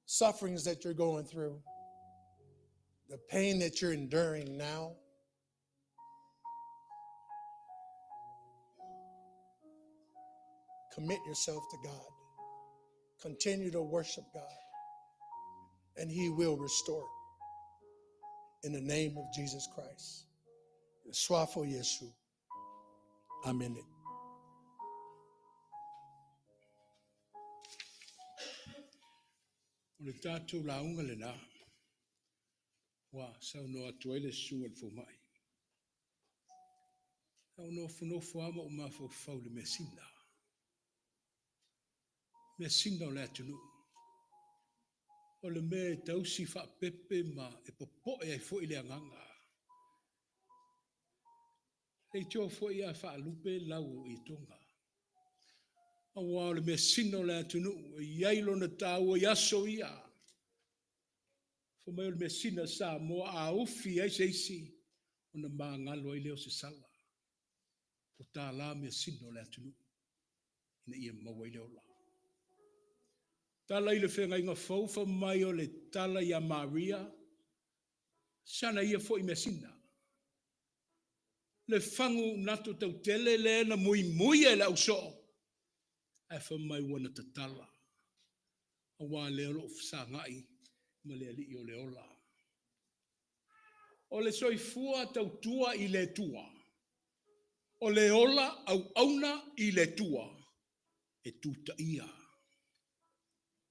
Sufferings that you're going through, the pain that you're enduring now, commit yourself to God. Continue to worship God, and He will restore. In the name of Jesus Christ. Suafo Iesu. Amen. O le tatou lauga lena ua saunoa atu ai le susuga i le fomai. Sa ou nofonofo lava ma ou mafaufau i le measina, measina o le atunuu. O le mea e tausi faapepe ma e popoe ai foi le agaga. Leitioa foi a faalupe lau o ietoga. Aua o le measina o le atunuu e i ai lona taua i aso ia. Fai mai o le measina a Samoa a ufi ai se isi, ona magalo ai lea o se sala. O tala measina o le atunuu ina ia maua ai le ola. Tala i le feagaiga fou fai mai o le tala ia Maria, sana ia foi measina. Le fagu nato tautele lea na muimuia e le ausoo, ae fai mai ua na tatala, aua lea o lo o fesagai ma le Alii o le ola. O le soifua tautua i le Atua, o le ola auauna i le Atua, e tutaia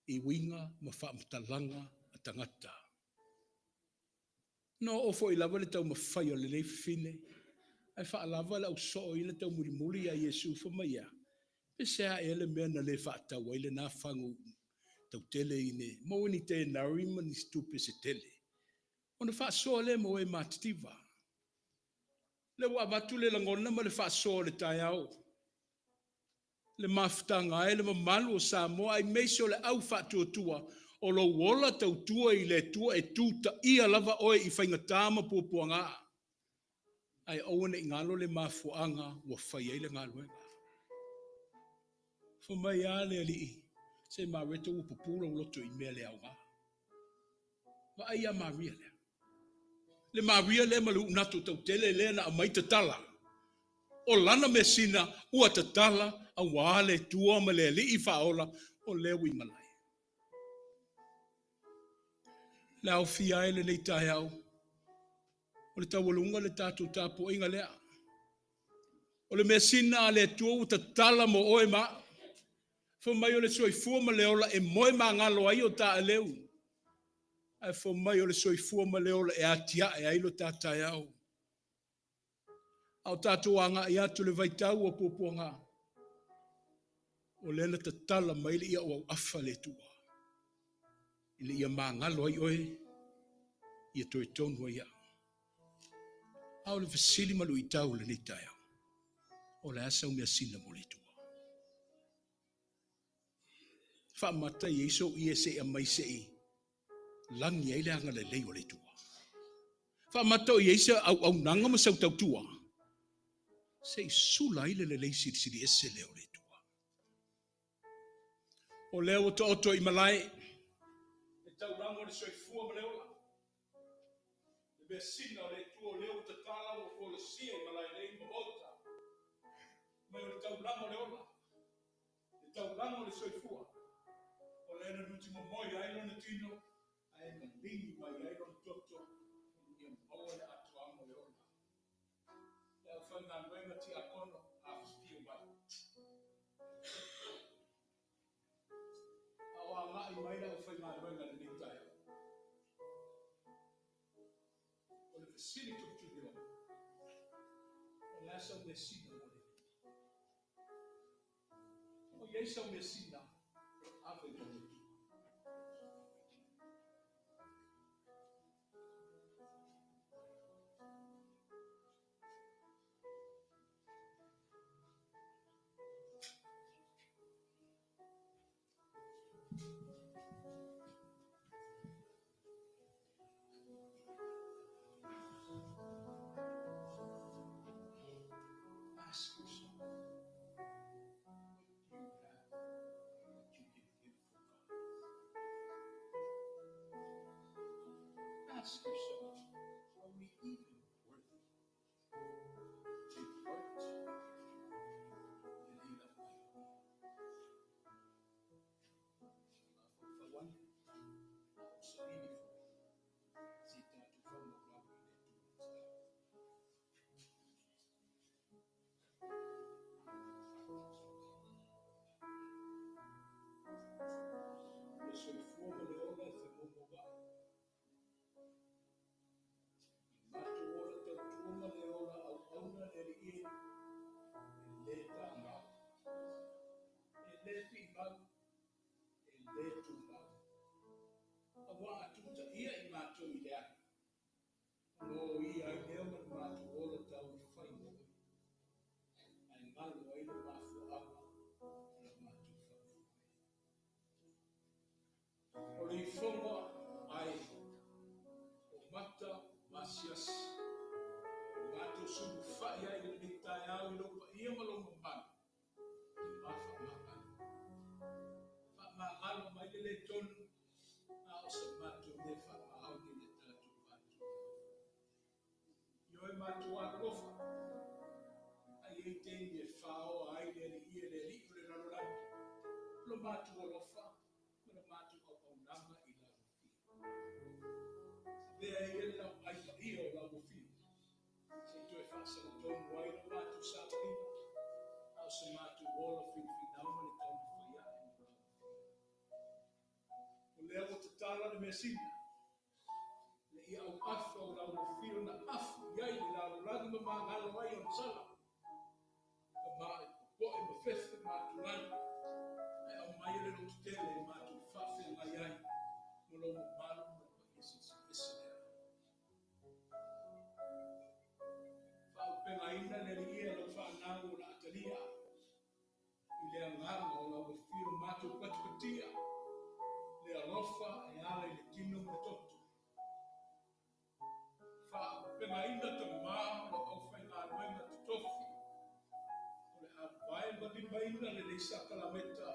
i uiga ma faamatalaga a tagata. Na oo foi lava le taumafai o lenei fafine, ae faalava le ausoo ia na taumulimuli ia Iesu, fai mai ea, pe se a ea le mea na le faatau ai lena fagu tautele i ne maua ni tenari ma ni tupe se tele, ona faasoa lea mo e matitiva. Lea ua avatu le lagona ma le faasoa o le taeao, le mafutaga ai le mamalu o Samoa, aemaise o le au faatuatua, o lou ola tautua i le Atua e tutaia lava oe i faigata ma puapuaga. Ae aua ne i galo le mafuaaga ua fai ai le galuega. Fai mai lava le Alii, se Mareta ua pupuu lou loto i mea le aoga. Vaai ia Maria lea. Le Maria lea ma le uunato tautele lea na aumai tatala. O lana measina ua tatala aua le Atua ma le Alii faaola o lea ua i malae. Le aofia ai lenei taeao, o le taualuga le tatou tapuaiga lea. O le measina a le Atua ua tatala mo oe ma au. Fai mai o le soifua ma le ola e moe magalo ai o ta aleu. Ae fai mai o le soifua ma le ola e atiae ai lo ta taeao. A o tatou agai atu le vaitau o puapuaga, o lea na tatala mai le ia o au afa le Atua, ina ia magalo ai oe, ia toe tonu ai au. A o le fesili ma luitau o lenei taeao, o le a sau measina mo le Atua? Faamata i ai sou ie se i aumai se i lagi ai le agalelei o le Atua. Faamata o i ai se auaunaga ma sau tautua, se i sula ai le lelei silisili ese lea o le Atua. O lea ua taoto i malae le taulaga o le soifua ma le ola. Le measina o le Atua o lea ua tatala ua folasia i malae nei ma maota. Mai o le taulaga o le ola, le taulaga o le soifua, o lea na nuti momoe ai lona tino, ae maligi mai ai lona toto, ina ia maua le atoaga o le ola. Le aufaigaluega tiakono afifio mai. A o agai mai le aufaigaluega i lenei taeao, o le fesili tulitulioa, o le a sau measina mo le Alii? O i ai sau measina e ave mo le Atua? Ask yourself, what do you have that you can give for God? maimau, e lē tumau. Auā a tutaia i matou i le ahi, ona oia ai lea ma le matou ola taumafai o oe, ae galo ai le mafuaaga o la matou faafoe. O le ifoga ae o mata masiasi, o matou sulufai ai i lenei taeao i lou paia ma lou mamalu, e ma faamagalo. Faamagalo mai le le tonu, a o sa matou le faamaoni i le tatou va tuualofa. Ioe matou alolofa, a i ai taimi e faoa ai le alii e le alii o le lalolagi, lo matou alofa ma le matou auaunaga i lau afio. Avea ia le lauai paia o lau afio, se i toe faasagatonu ai la matou savaliga, a o se matou ola finafinau ma le taumafai ae mo lau afio. O lea ua tatala le measina, le ia auafa o lau afio na afu i ai le lalolagi ma magalo ai ona sala. Ka ma e popoe ma fefe ma atugalu, ae aumaia le lototele e matou faafeagai ai ma lou mamalu ma le paia silisili ese lea. Faaaupegaina le alii e lau fanau o le a talia i le agaga o lau afio matou patipatia le alofa e ala i le tino ma le toto. Faaaupegaina tamā o lau aufaigaluega totofi o le a vae ma limaina lenei sakalameta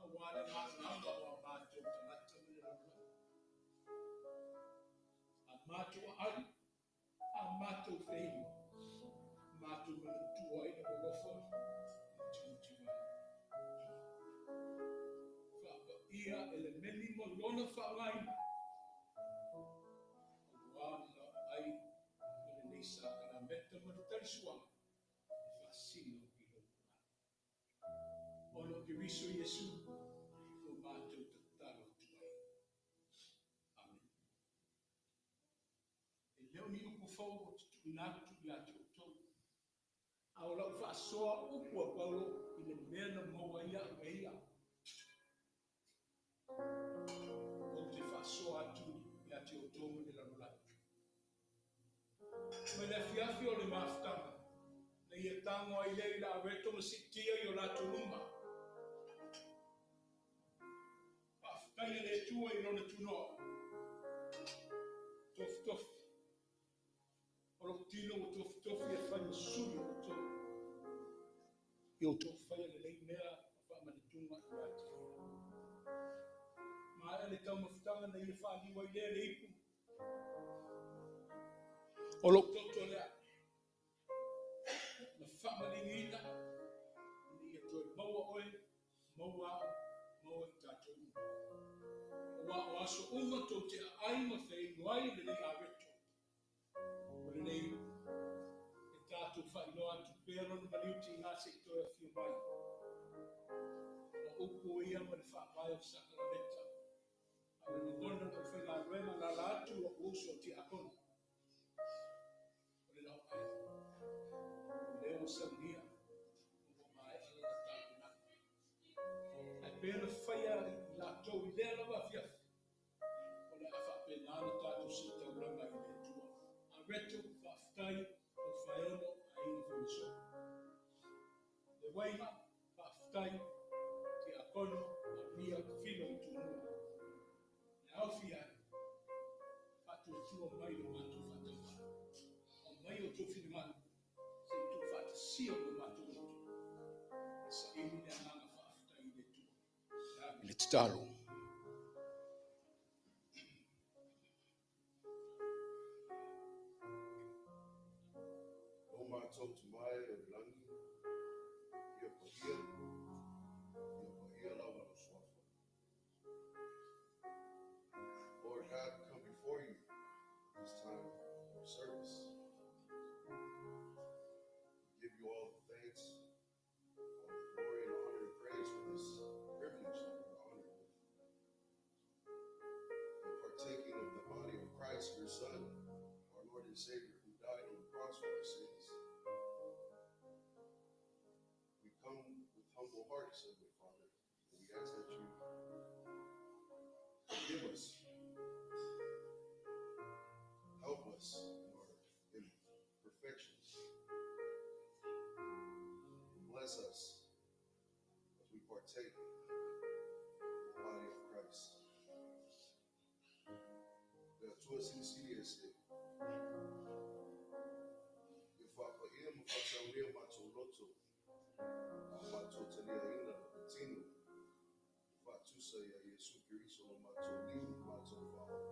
auā le agaga o a matou tagata ma le lalolagi. A matou aai, a matou feinu, matou manatua ai lou alofa ma tilotilo ai. Faapaia Elemeni ma lona faaaogaina, auā le laoai ma lenei sakalameta ma le talisuaga e faasino i lou mamalu. Ona o Keriso Iesu ua matou tatalo atu ai. Amene. E le o ni upu fou ou te tuuina atu ia te outou, a o lau faasoa upu a Paulo i le mea na maua ai au e ia. Ou te faasoa atu ia te outou ma le lalolagi. Mai le afiafi o le mafutaga, na ia tago ai lea i le aweto ma siitia i o latou luma. Faafetaia le Atua i lona tunoa. Tofitofi. O lou tino ua tofitofi e fai ma sui o outou. Ia outou faia lenei mea o faamanatuga ia te ia. Maea le taumafataga na ia faaliu ai lea le ipu. O lou toto lea na faamaligiina ina ia toe maua oe, maua au, maua i tatou uma. Auā o aso uma tou te aai ma feinu ai lenei aweto. O lenei e tatou faailoa atu pea lona maliu tiga se'i toe afio mai. O upu ia ma le faavae o sakalameta. A o le lagona o le aufaigaluega alaala atu lou uso tiakono. O le lauai. O lea ua saunia ma ua maea lana tapenaga. Ae pei ona faia i latou i lea lava afiafi, o le a faapena ona tatou siitaulaga i le Atua. Areto, faafetai, Tofaeono, Aiga Faimasoo. Le Uaiga, faafetai, Tiakono, Amia, Filo i Tumua. Le aofi ai, faatuatua mai le matou faatauvaa. Aumai outou finagalo, se i tuufaatasia ma matou loto. E saili le agaga faafetai i le Atua. I le tatalo. Lo matou Tama e o i le lagi, ia paia, ia paia lava lou suafa. Lord God, we come before you at this time of service. We give you all the thanks, all the glory and honor and praise for this privilege that we're honored with. In partaking of the body of Christ, your Son, our Lord and Savior, who died on the cross for our sins. We come with humble hearts, Heavenly Father. Bless us as we partake of the body of Christ. Le Atua Silisili Ese, ia faapaia ma faasaulia matou loto a o matou taliaina le tino e faatusa ia Iesu Keriso lo matou Alii ma matou Faaola.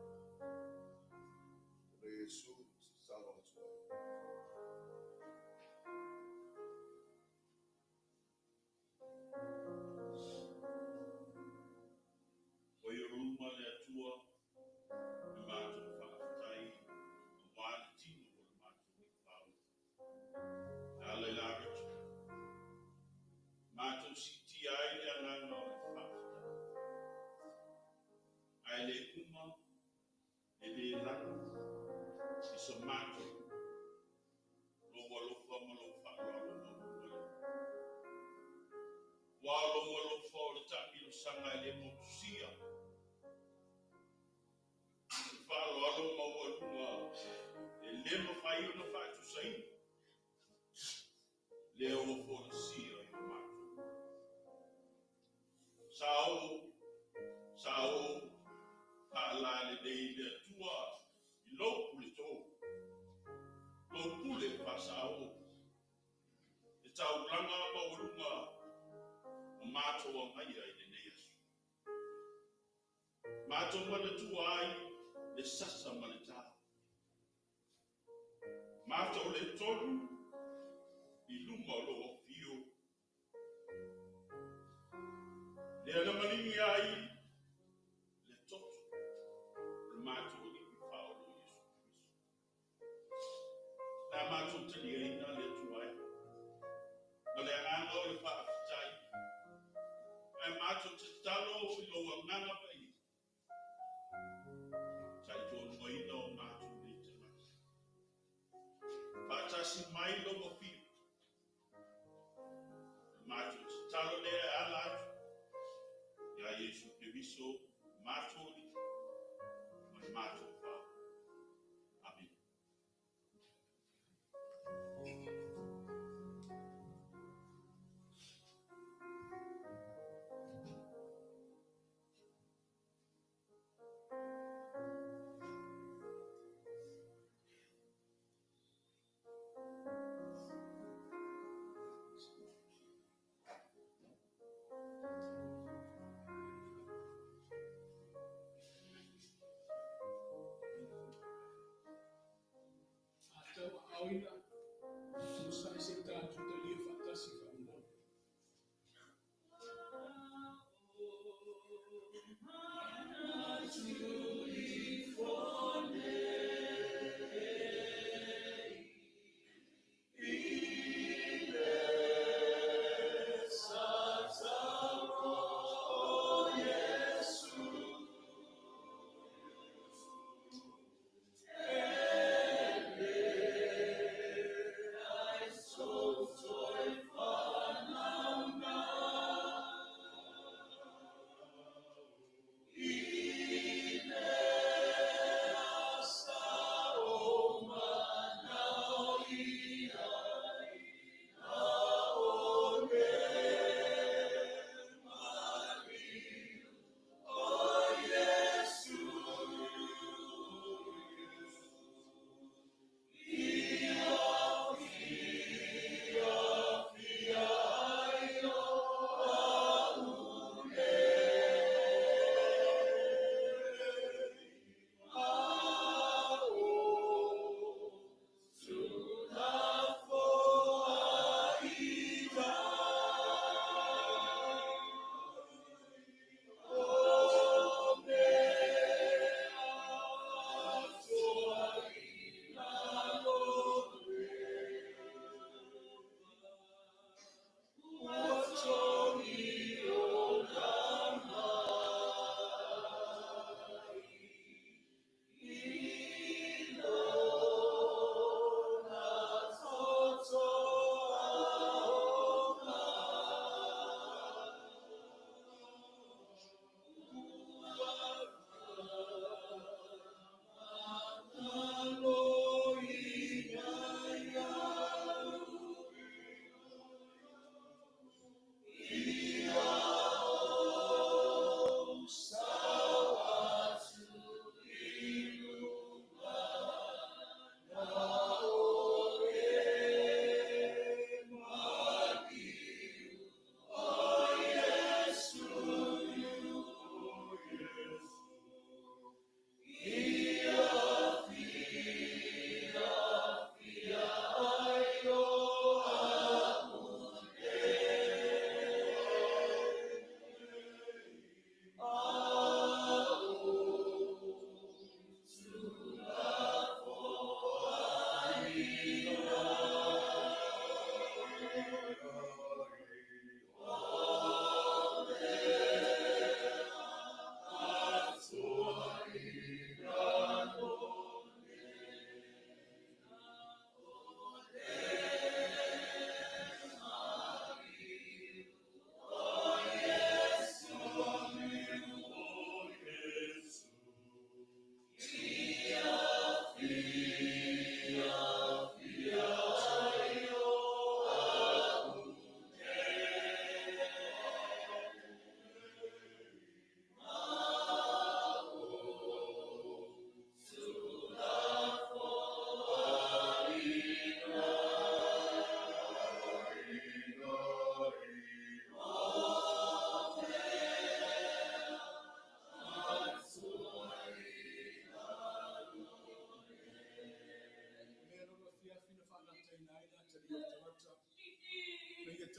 Ona Iesu ou te tatalo atu ai. Ua i luma le Atua le matou faafetai aua le tino o le matou Alii Faaola. E ala i la Richard, matou siitia ai le agaga o le faafetai. Ae le uma, e le lanu i sa matou lou alofa ma lou faaaloalo maualuga lea. Aua o lou alofa o le taamilosaga e le motusia, le faaaloalo maualuga e le mafai ona faatusaina, lea ua folasia i o matou. Sa ou faalalelei i le Atua i lou pule tō, lou pule faasaō, le taulaga maualuga ua matou agaia i lenei aso. Matou manatua ai le sasa ma le tā. Matou le tolu i luma o lou afio, lea na maligi ai le toto o le matou Alii Faaola o Iesu Keriso. Na matou taliaina le Atua e, ma le agaga o le faafetai, ae matou tatalo i lou Agaga Paia, taitoaluaina o matou nei tagata. Faatasi mai lou afio, o le matou tatalo lea e ala atu ia Iesu Keriso, matou Alii ma le matou Faaola. Amene.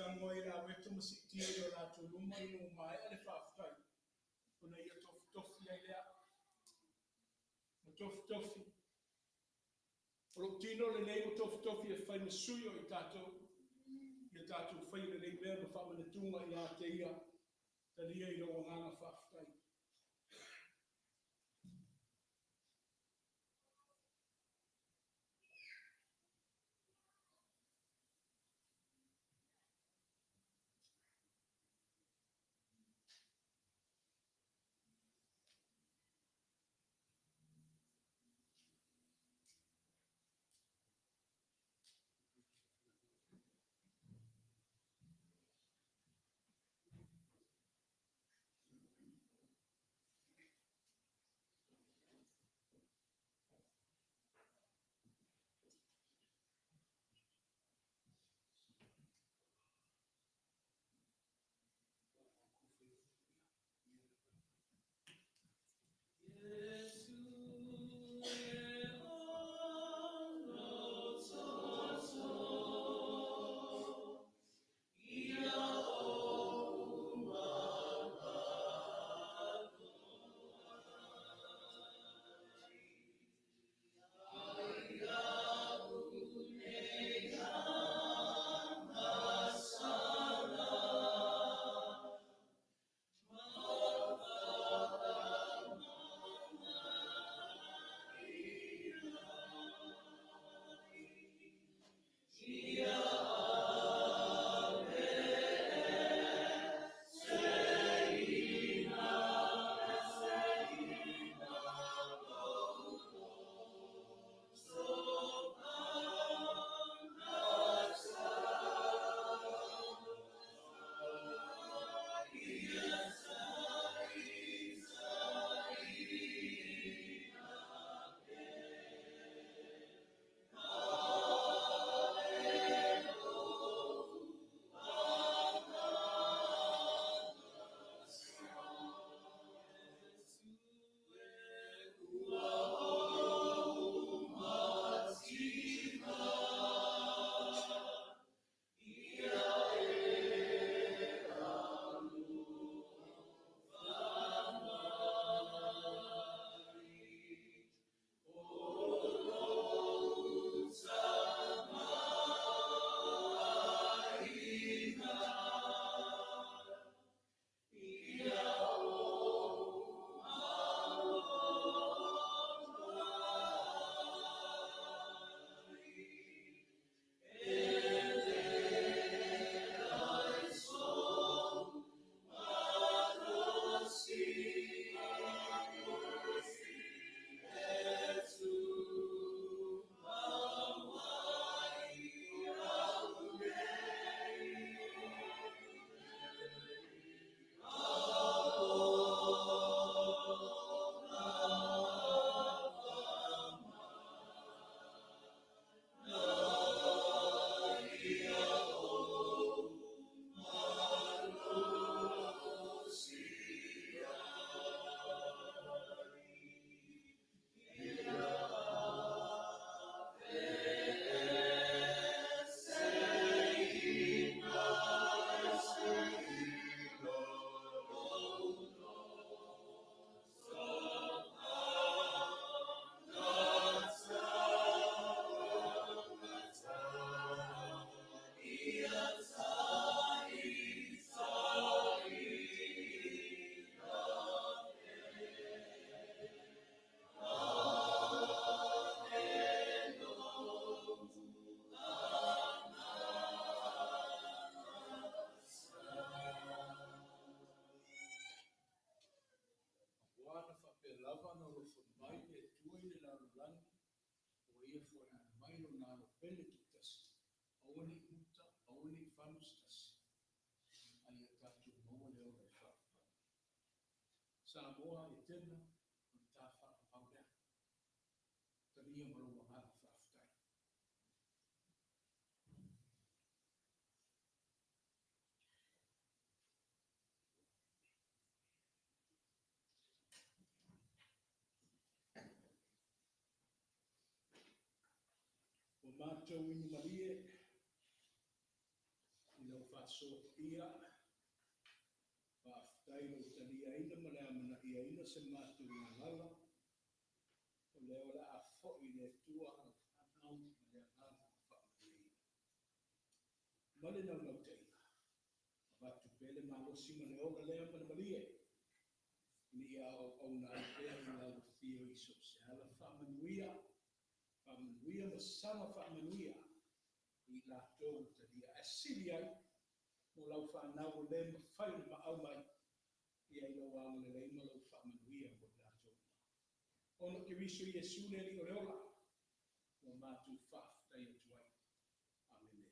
tago ai le aweta ma siitia i o latou luma ina ua maea le faafetai, ona ia tofitofi ai lea. Ma tofitofi. O lou tino lenei ua tofitofi e fai ma sui o i tatou, ia tatou faia lenei mea ma faamanatuga ia te ia, talia i lou agaga faafetai. Aua na faapea lava ona alofa mai le Atua i le lalolagi, ua Ia fuaina mai Lona Alo pele toatasi, aua ne i muta, aua ne i falu se tasi, a ia tatou maua le ola e faavavau. Samoa e tena, o le ta faavavau lea. Talia ma lou agaga faafetai. Ua matou inu malie i lau faasoa paia, faafetai i lou taliaina ma le amanaiaina se matou galala, o lea o le a foi i le Atua lau fanau ma le agaga o le faamanuiaina. Ma le naunautaiga, avatu pea le malosi ma le ola lea ma le malie, ina ia auauna ai pea i lau afio i so o se ala faamanuia, faamanuia ma saga faamanuia i latou ua talia. Ae sili ai mo lau fanau ua le mafai ona maau mai ia i lou agalelei ma lou faamanuia mo i latou uma. Ona o Keriso Iesu le Alii o le ola, ua matou faafetai atu ai. Amene.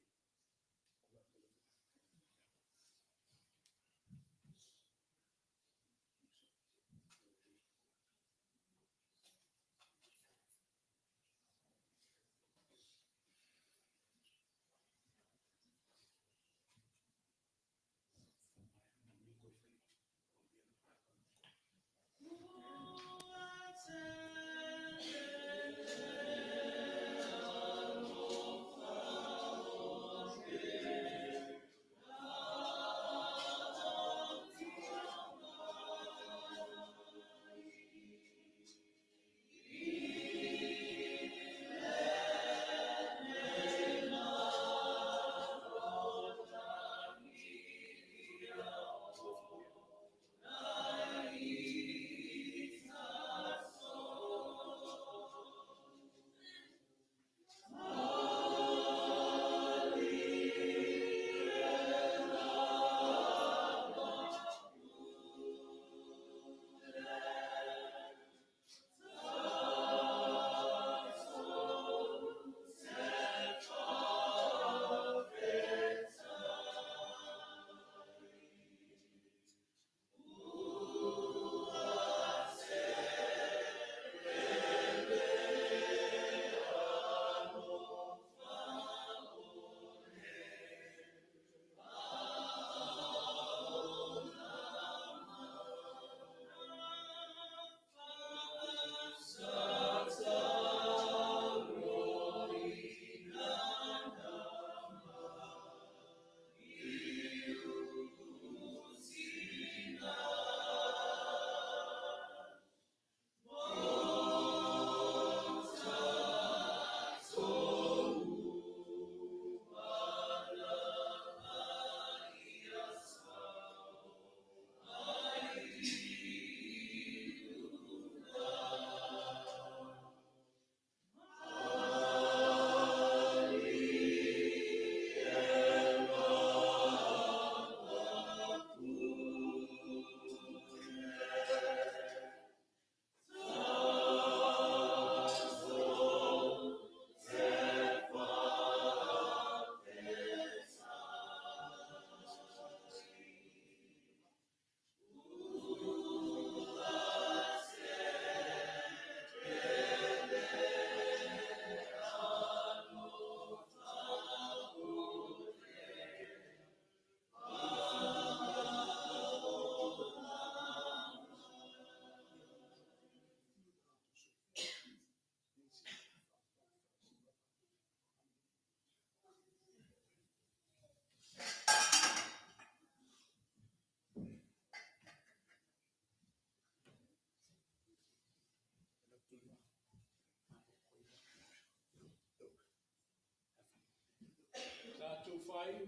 Tatou faaiu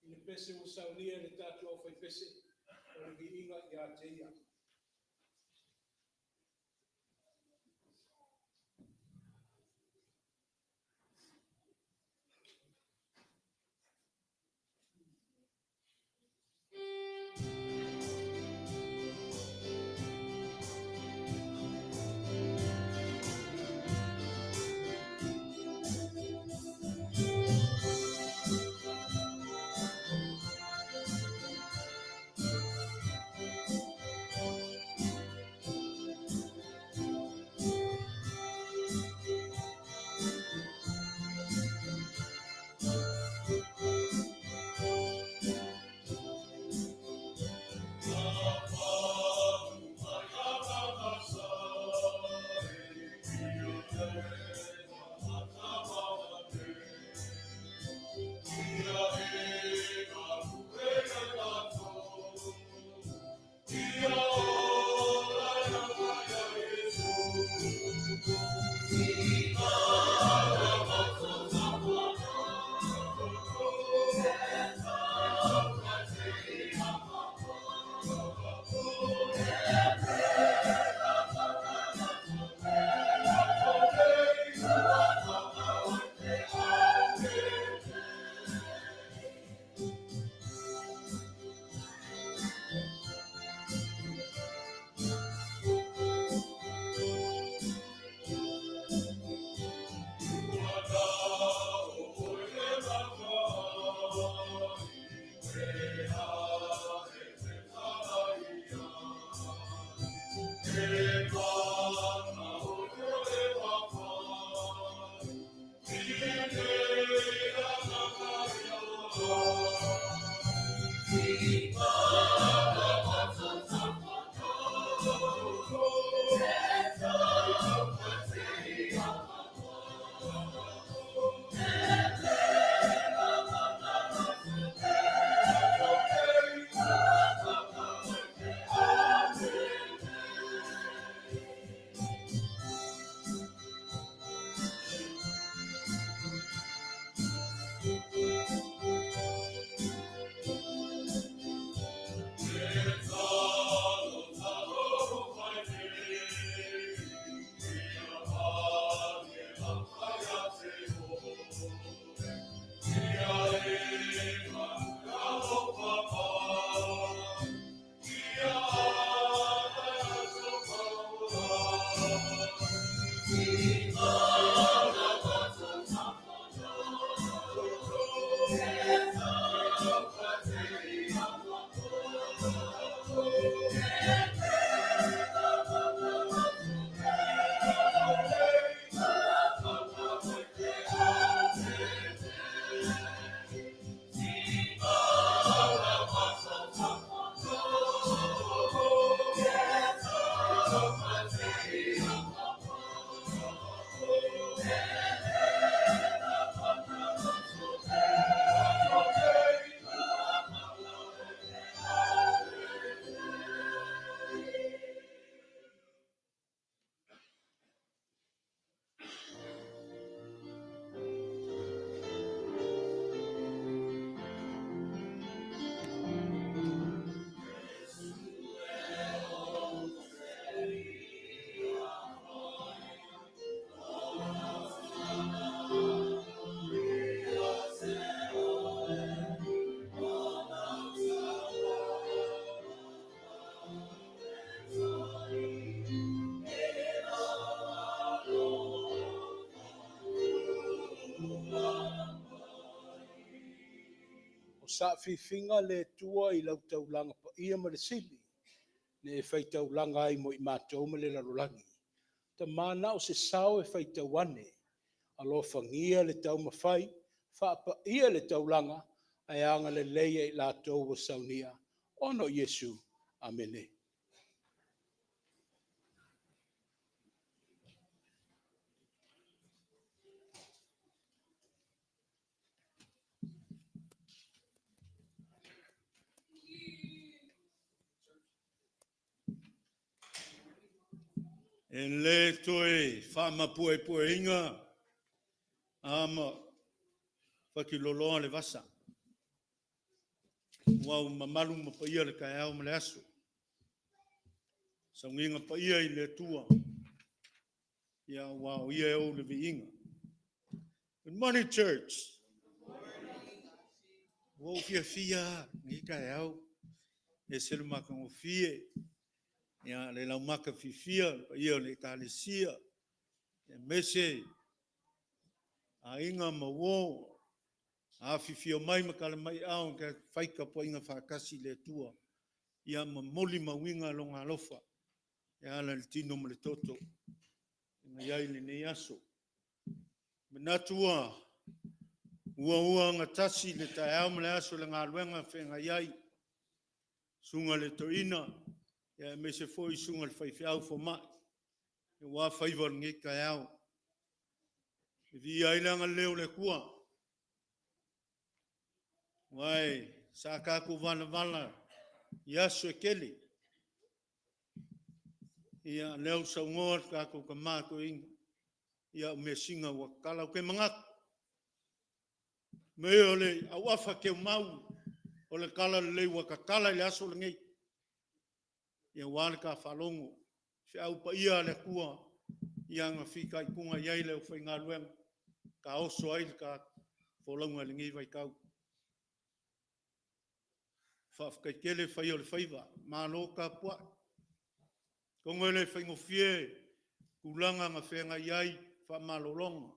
i le pese ua saunia e le tatou aufaipese o le viiga ia te ia. O saafifiga a le Atua i lau taulaga paia ma le sili, na e faitaulaga ai mo i matou ma le lalolagi. Tama na o se sao e faitau ane, alofagia le taumafai, faapaia le taulaga, ae agalelei ia i latou ua saunia, ona o Iesu. Amene. E le toe faamapuepueina ma fatiloloa le vasa, ua mamalu ma paia le taeao ma le aso, sauniga paia i le Atua, aua o Ia e ou le viiga. Good morning, church. Ua ou fiafia lava i lenei taeao, e ese le matagofie, le laumata fiafia i le paia o le Ekalesia, aemaise aiga ma uo na afifio mai ma tala mai aao e fai tapuaiga faatasi i le Atua, ia ma molimauina Lona alofa e ala i le tino ma le toto na i ai lenei aso. E manatu ua gatasi le taeao ma le aso i le galuega na feagai ai, susuga i le toeaina, aemaise foi susuga i le faifeau fomai, aua faiva o lenei taeao. E viia ai le agalelei o le Atua, aua sa tatou valavala i aso e tele, ia o lea ua saunoa le tatou tama toeaina, ia o measina ua tatala. Ou te manatu, mea o le auafa teumau o le talalelei ua tatala i le aso lenei, aua le ta faalogo i feau paia a le Atua na fitaituga i ai le aufaigaluega, taoso ai le ta folauga i lenei vaitau. Faafetai tele fai o le faiva, malo tapuai. Atonu e le faigofie tulaga na feagai ai faamalologa,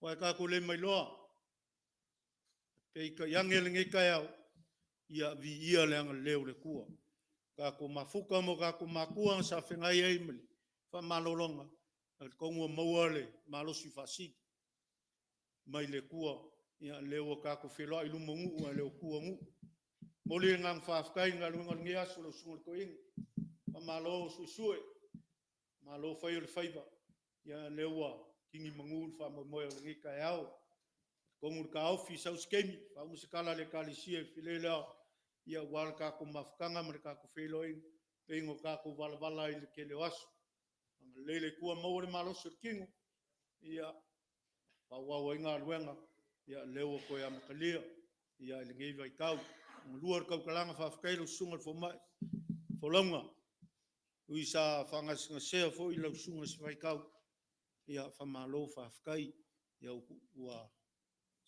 aua tatou te le ma iloa. Peitai ane lenei taeao, ia viia le agalelei o le Atua. Ua tatou mafuta ma o tatou matua sa feagai ai ma faamalologa, talitonu ua maua le malosi faasili mai le Atua, o lea ua tatou feiloai i luma o nuu ae le o tua nuu. E momoli le agaga faafetai i galuega o lenei aso lau susuga i le toeaina, faamalo suesue, malo fai o le faiva, o lea ua tini i manu le faamoemoe o lenei taeao. E talitonu le taofi, sau se taimi faauma se tala a le Ekalesia aua le tatou mafutaga ma le tatou feiloaiga e pei ona tatou valavala ai i le tele o aso. Agalelei le Atua maua le malosi o le tino e faaauau ai galuega o lea ua toe amatalia i lenei vaitau. Lona lua o le tautalaga, faafetai i lau susuga i le fomai folauga, e ui sa faagasegasea foi lau susuga i se vaitau, faamalo faafetai.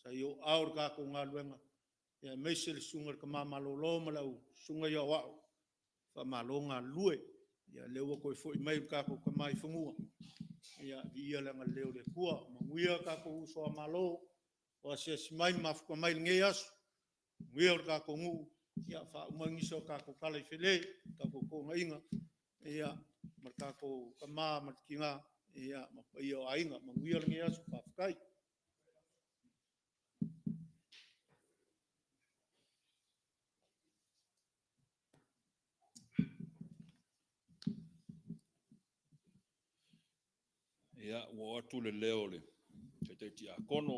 Sa i ou aao le tatou galuega, aemaise le susuga i le tama malolo ma lau susuga i aoao, faamalo galulue. O lea ua toe foi mai lo tatou tama i fanua, ia viia le agalelei o le Atua. Manuia le tatou uso a Malo. o asiasi mai ma mafuta mai i lenei aso. Manuia lo tatou nuu, ia faauma ai nisi o tatou tala i Fele, tatou tuonaiga, ia, ma le tatou tama ma le tina, ia, ma paia o aiga. Manuia lenei aso, faafetai. Ia, ua oo atu le leo o le Taitai Tiakono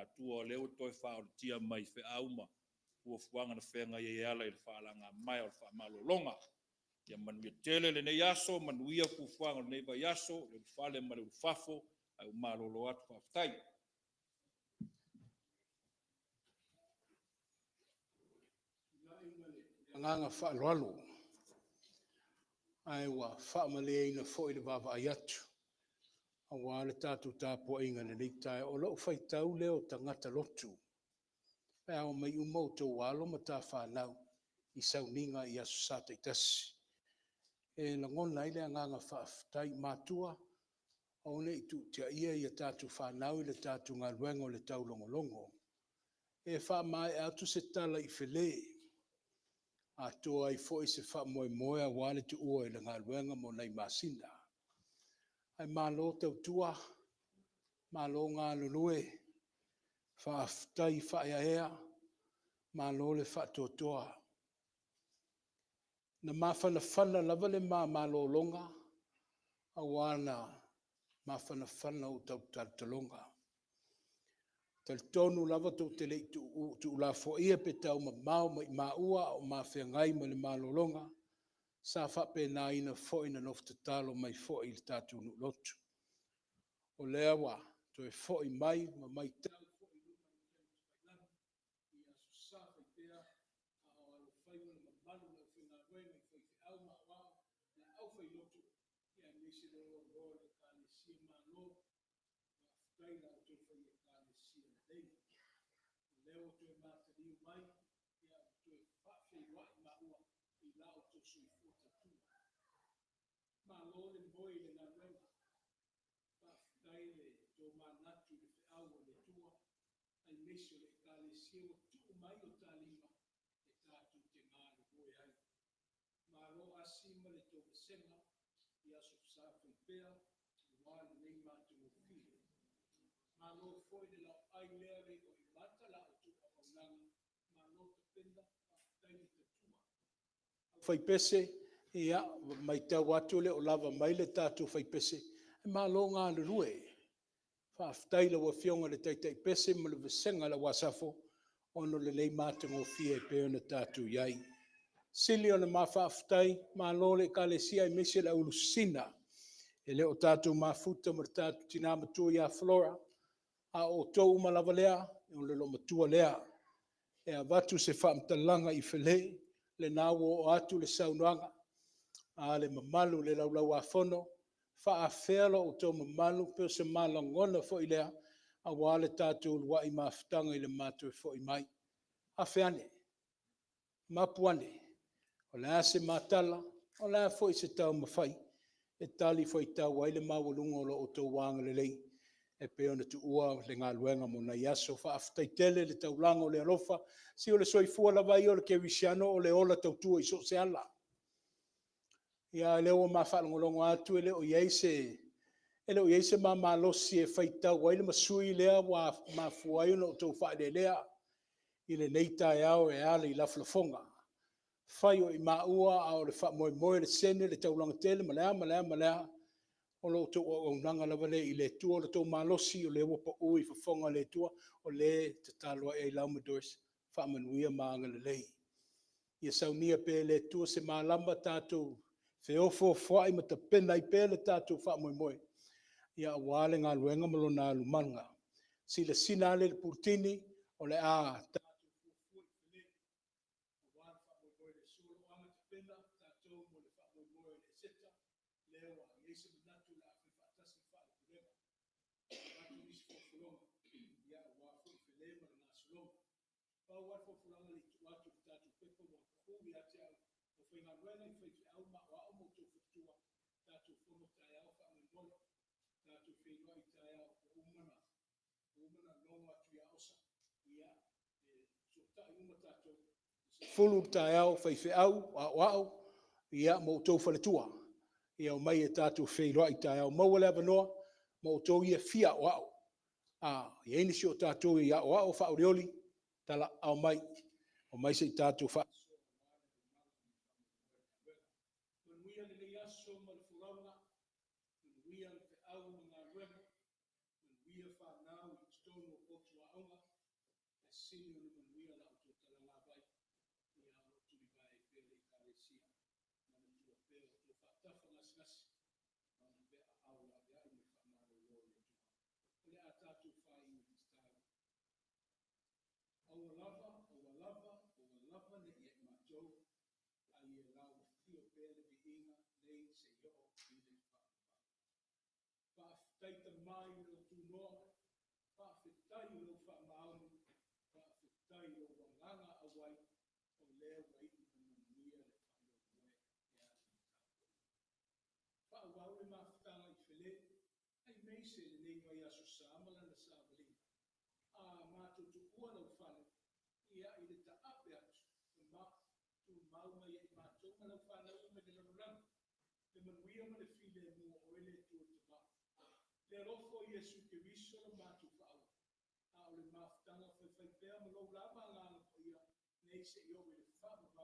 matua, o lea ua toe faaolatia mai feau ma fuafuaga na feagai ai e ala i le faalagamaea o le faamalologa. Ia manuia tele lenei aso, manuia fuafuaga o lenei vaiaso, le ulufale ma le ulufafo, ae ua malolo atu. Faafetai. Agaga faaaloalo, ae ua faamalieina foi le vaavaai atu aua le tatou tapuaiga i lenei taeao. O lau faitau lea o tagata lotu, pe a omai uma outou alo ma fanau i sauniga i Aso Sa taitasi, e lagona ai le agaga faafetai. Matua, aua ne i tuutiaia a tatou fanau i le tatou galuega o le taulogologo. E faamaea atu se tala i Fale, atoa ai foi se faamoemoe aua le tuua i le galuega mo nai masina. Ae malo tautua, malo galulue, faafetai faaeaea, malo le faatoatoa. Na mafanafana lava le ma malologa aua na mafanafana ou talotaloga. E talitonu lava tou te le i tuulafoaia pe taumamao maimau a o ma feagai ma le malologa, sa faapenaina foi ona nofo tatalo mai foi i le tatou nuu lotu. O lea ua toe foi mai ma matau foi i luga o upega tafailagi i Aso Sa faipea a o alofaiva le mamalu o le aufaigaluega i faifeau ma aoao ma le aufailotu, aemaise le loaloa o le Ekalesia. Malo faafetai i la outou fai Ekalesia lelei. O lea ua toe mataliu mai, ua toe faafeiloai maua i la outou soifua tautua. Malo le moe i le galuega, faafetai le tomanatu i le feau a le Atua aemaise o le Ekalesia ua tuu mai i o ta lima e tatou te galulue ai. Malo Asi ma le tou vasega i Aso Sa faipea aua lenei matagofie. Malo foi le laoai lea e le o mata la outou auaunaga, malo tapena, faafetai le tautua. Faipese, ia, ua matau atu e le o lava mai le tatou faipese, ae malo galulue. Faafetai i lau Afioga i le Taitai Pese ma le vasega a le au Asafo ona o le lelei matagofie e pei ona tatou i ai. Sili ona ma faafetai, malo i le Ekalesia aemaise le au ulusina. E le o tatou mafuta ma le tatou tina matua ia Flora, a o outou uma lava lea, o le loomatua lea. E avatu se faamatalaga i Fale, lena ua oo atu le saunoaga a le mamalu i le Laulau-a-Fono, e faafefea lo outou mamalu, po o se ma lagona foi lea aua le tatou uluai mafutaga i le ma toe foi mai. Afe ane, mapu ane, o le a se ma tala, o le a foi se taumafai e talifuaitau ai le maualuga o lo outou agalelei e pei ona tuua le galuega mo nai aso. Faafetai tele le taulaga o le alofa. Se o le soifua lava ia o le kerisiano o le ola tautua i so o se ala. Ia a o lea ua ma faalogologo atu e le o i ai se ma malosi e faitau ai le masui lea ua mafua ai ona outou faaeleelea i lenei taeao e ala i lafolafoga. E fai o maua a o le faamoemoe o le sene, le taulaga tele ma le a ma le a ma le a, o lo outou auaunaga lava lea i le Atua. O le tou malosi o lea ua pau i fofoga o le Atua, o lea e tatalo ane ai Lauma Dores, faamanuia ma agalelei. Ia saunia pea e le Atua se malama tatou feofoofoai ma tapena ai pea le tatou faamoemoe aua le galuega ma lona alumaga. Silasila ane i le puletini o le a tatou fuafua i Fale aua le faamoemoe i le aso. Loaga tapena tatou mo le faamoemoe o le Eseta, lea ua i ai se manatu o le a fai faatasi le Faalupelega e avatu nisi folafolaga aua foi Fale ma le gasologa. Pau lava le folafolaga le i tuu atu i le tatou pepa ua pau ia te au, le aufaigaluega i faifeau ma aoao ma outou faletua, tatou fono taeao faamolemole. Tatou feiloai taeao ua uma ona logo atu ia Osa, ia e fesootai uma tatou i le 10:00 i le taeao, faifeau, aoao ma outou faletua. Ia omai tatou te feiloai taeao, maua le avanoa mo outou ia e fia aoao. A i ai nisi o tatou e aoao faaolioli, talaaao mai, omai se i tatou faasoa aua le auaunaga ma le faamoemoe o le galuega. Manuia lenei aso ma le folauga, manuia feau ma galuega, manuia fanau i totonu. totonu o potu aoga, ae sili ona manuia la outou talagavai, ia o lo o tulivae ai pea le Ekalesia. Manatua pea o outou faatafa gasegase ma ona pea aao laveai ma le faamalolo o le Atua. O le a tatou faaiu i le tatalo. Aua lava, aua lava, aua lava ne i ia i matou, a ia lauafia pea le viiga nei seia oo i le faavavau. Faafetai Tama i lou tunoa, faafetai i lou faamaoni, faafetai i lou agaga auai, o lea ua iu ma le manuia le faamoemoe e ala i le tapuaiga. Faaauau le mafutaga i Fale, aemaise lenei vaiaso sa ma lana savaliga. A matou tuua lau fale, ia i le taape atu, ma tumau mai ia i matou ma lau fanau uma i le lalolagi, le manuia ma le filemu o oe le Atua Tama. Le alofa o Iesu Keriso lo matou faaola, a o le mafutaga faifaipea ma lou lava Agaga Paia, nei seia oo i le faavavau.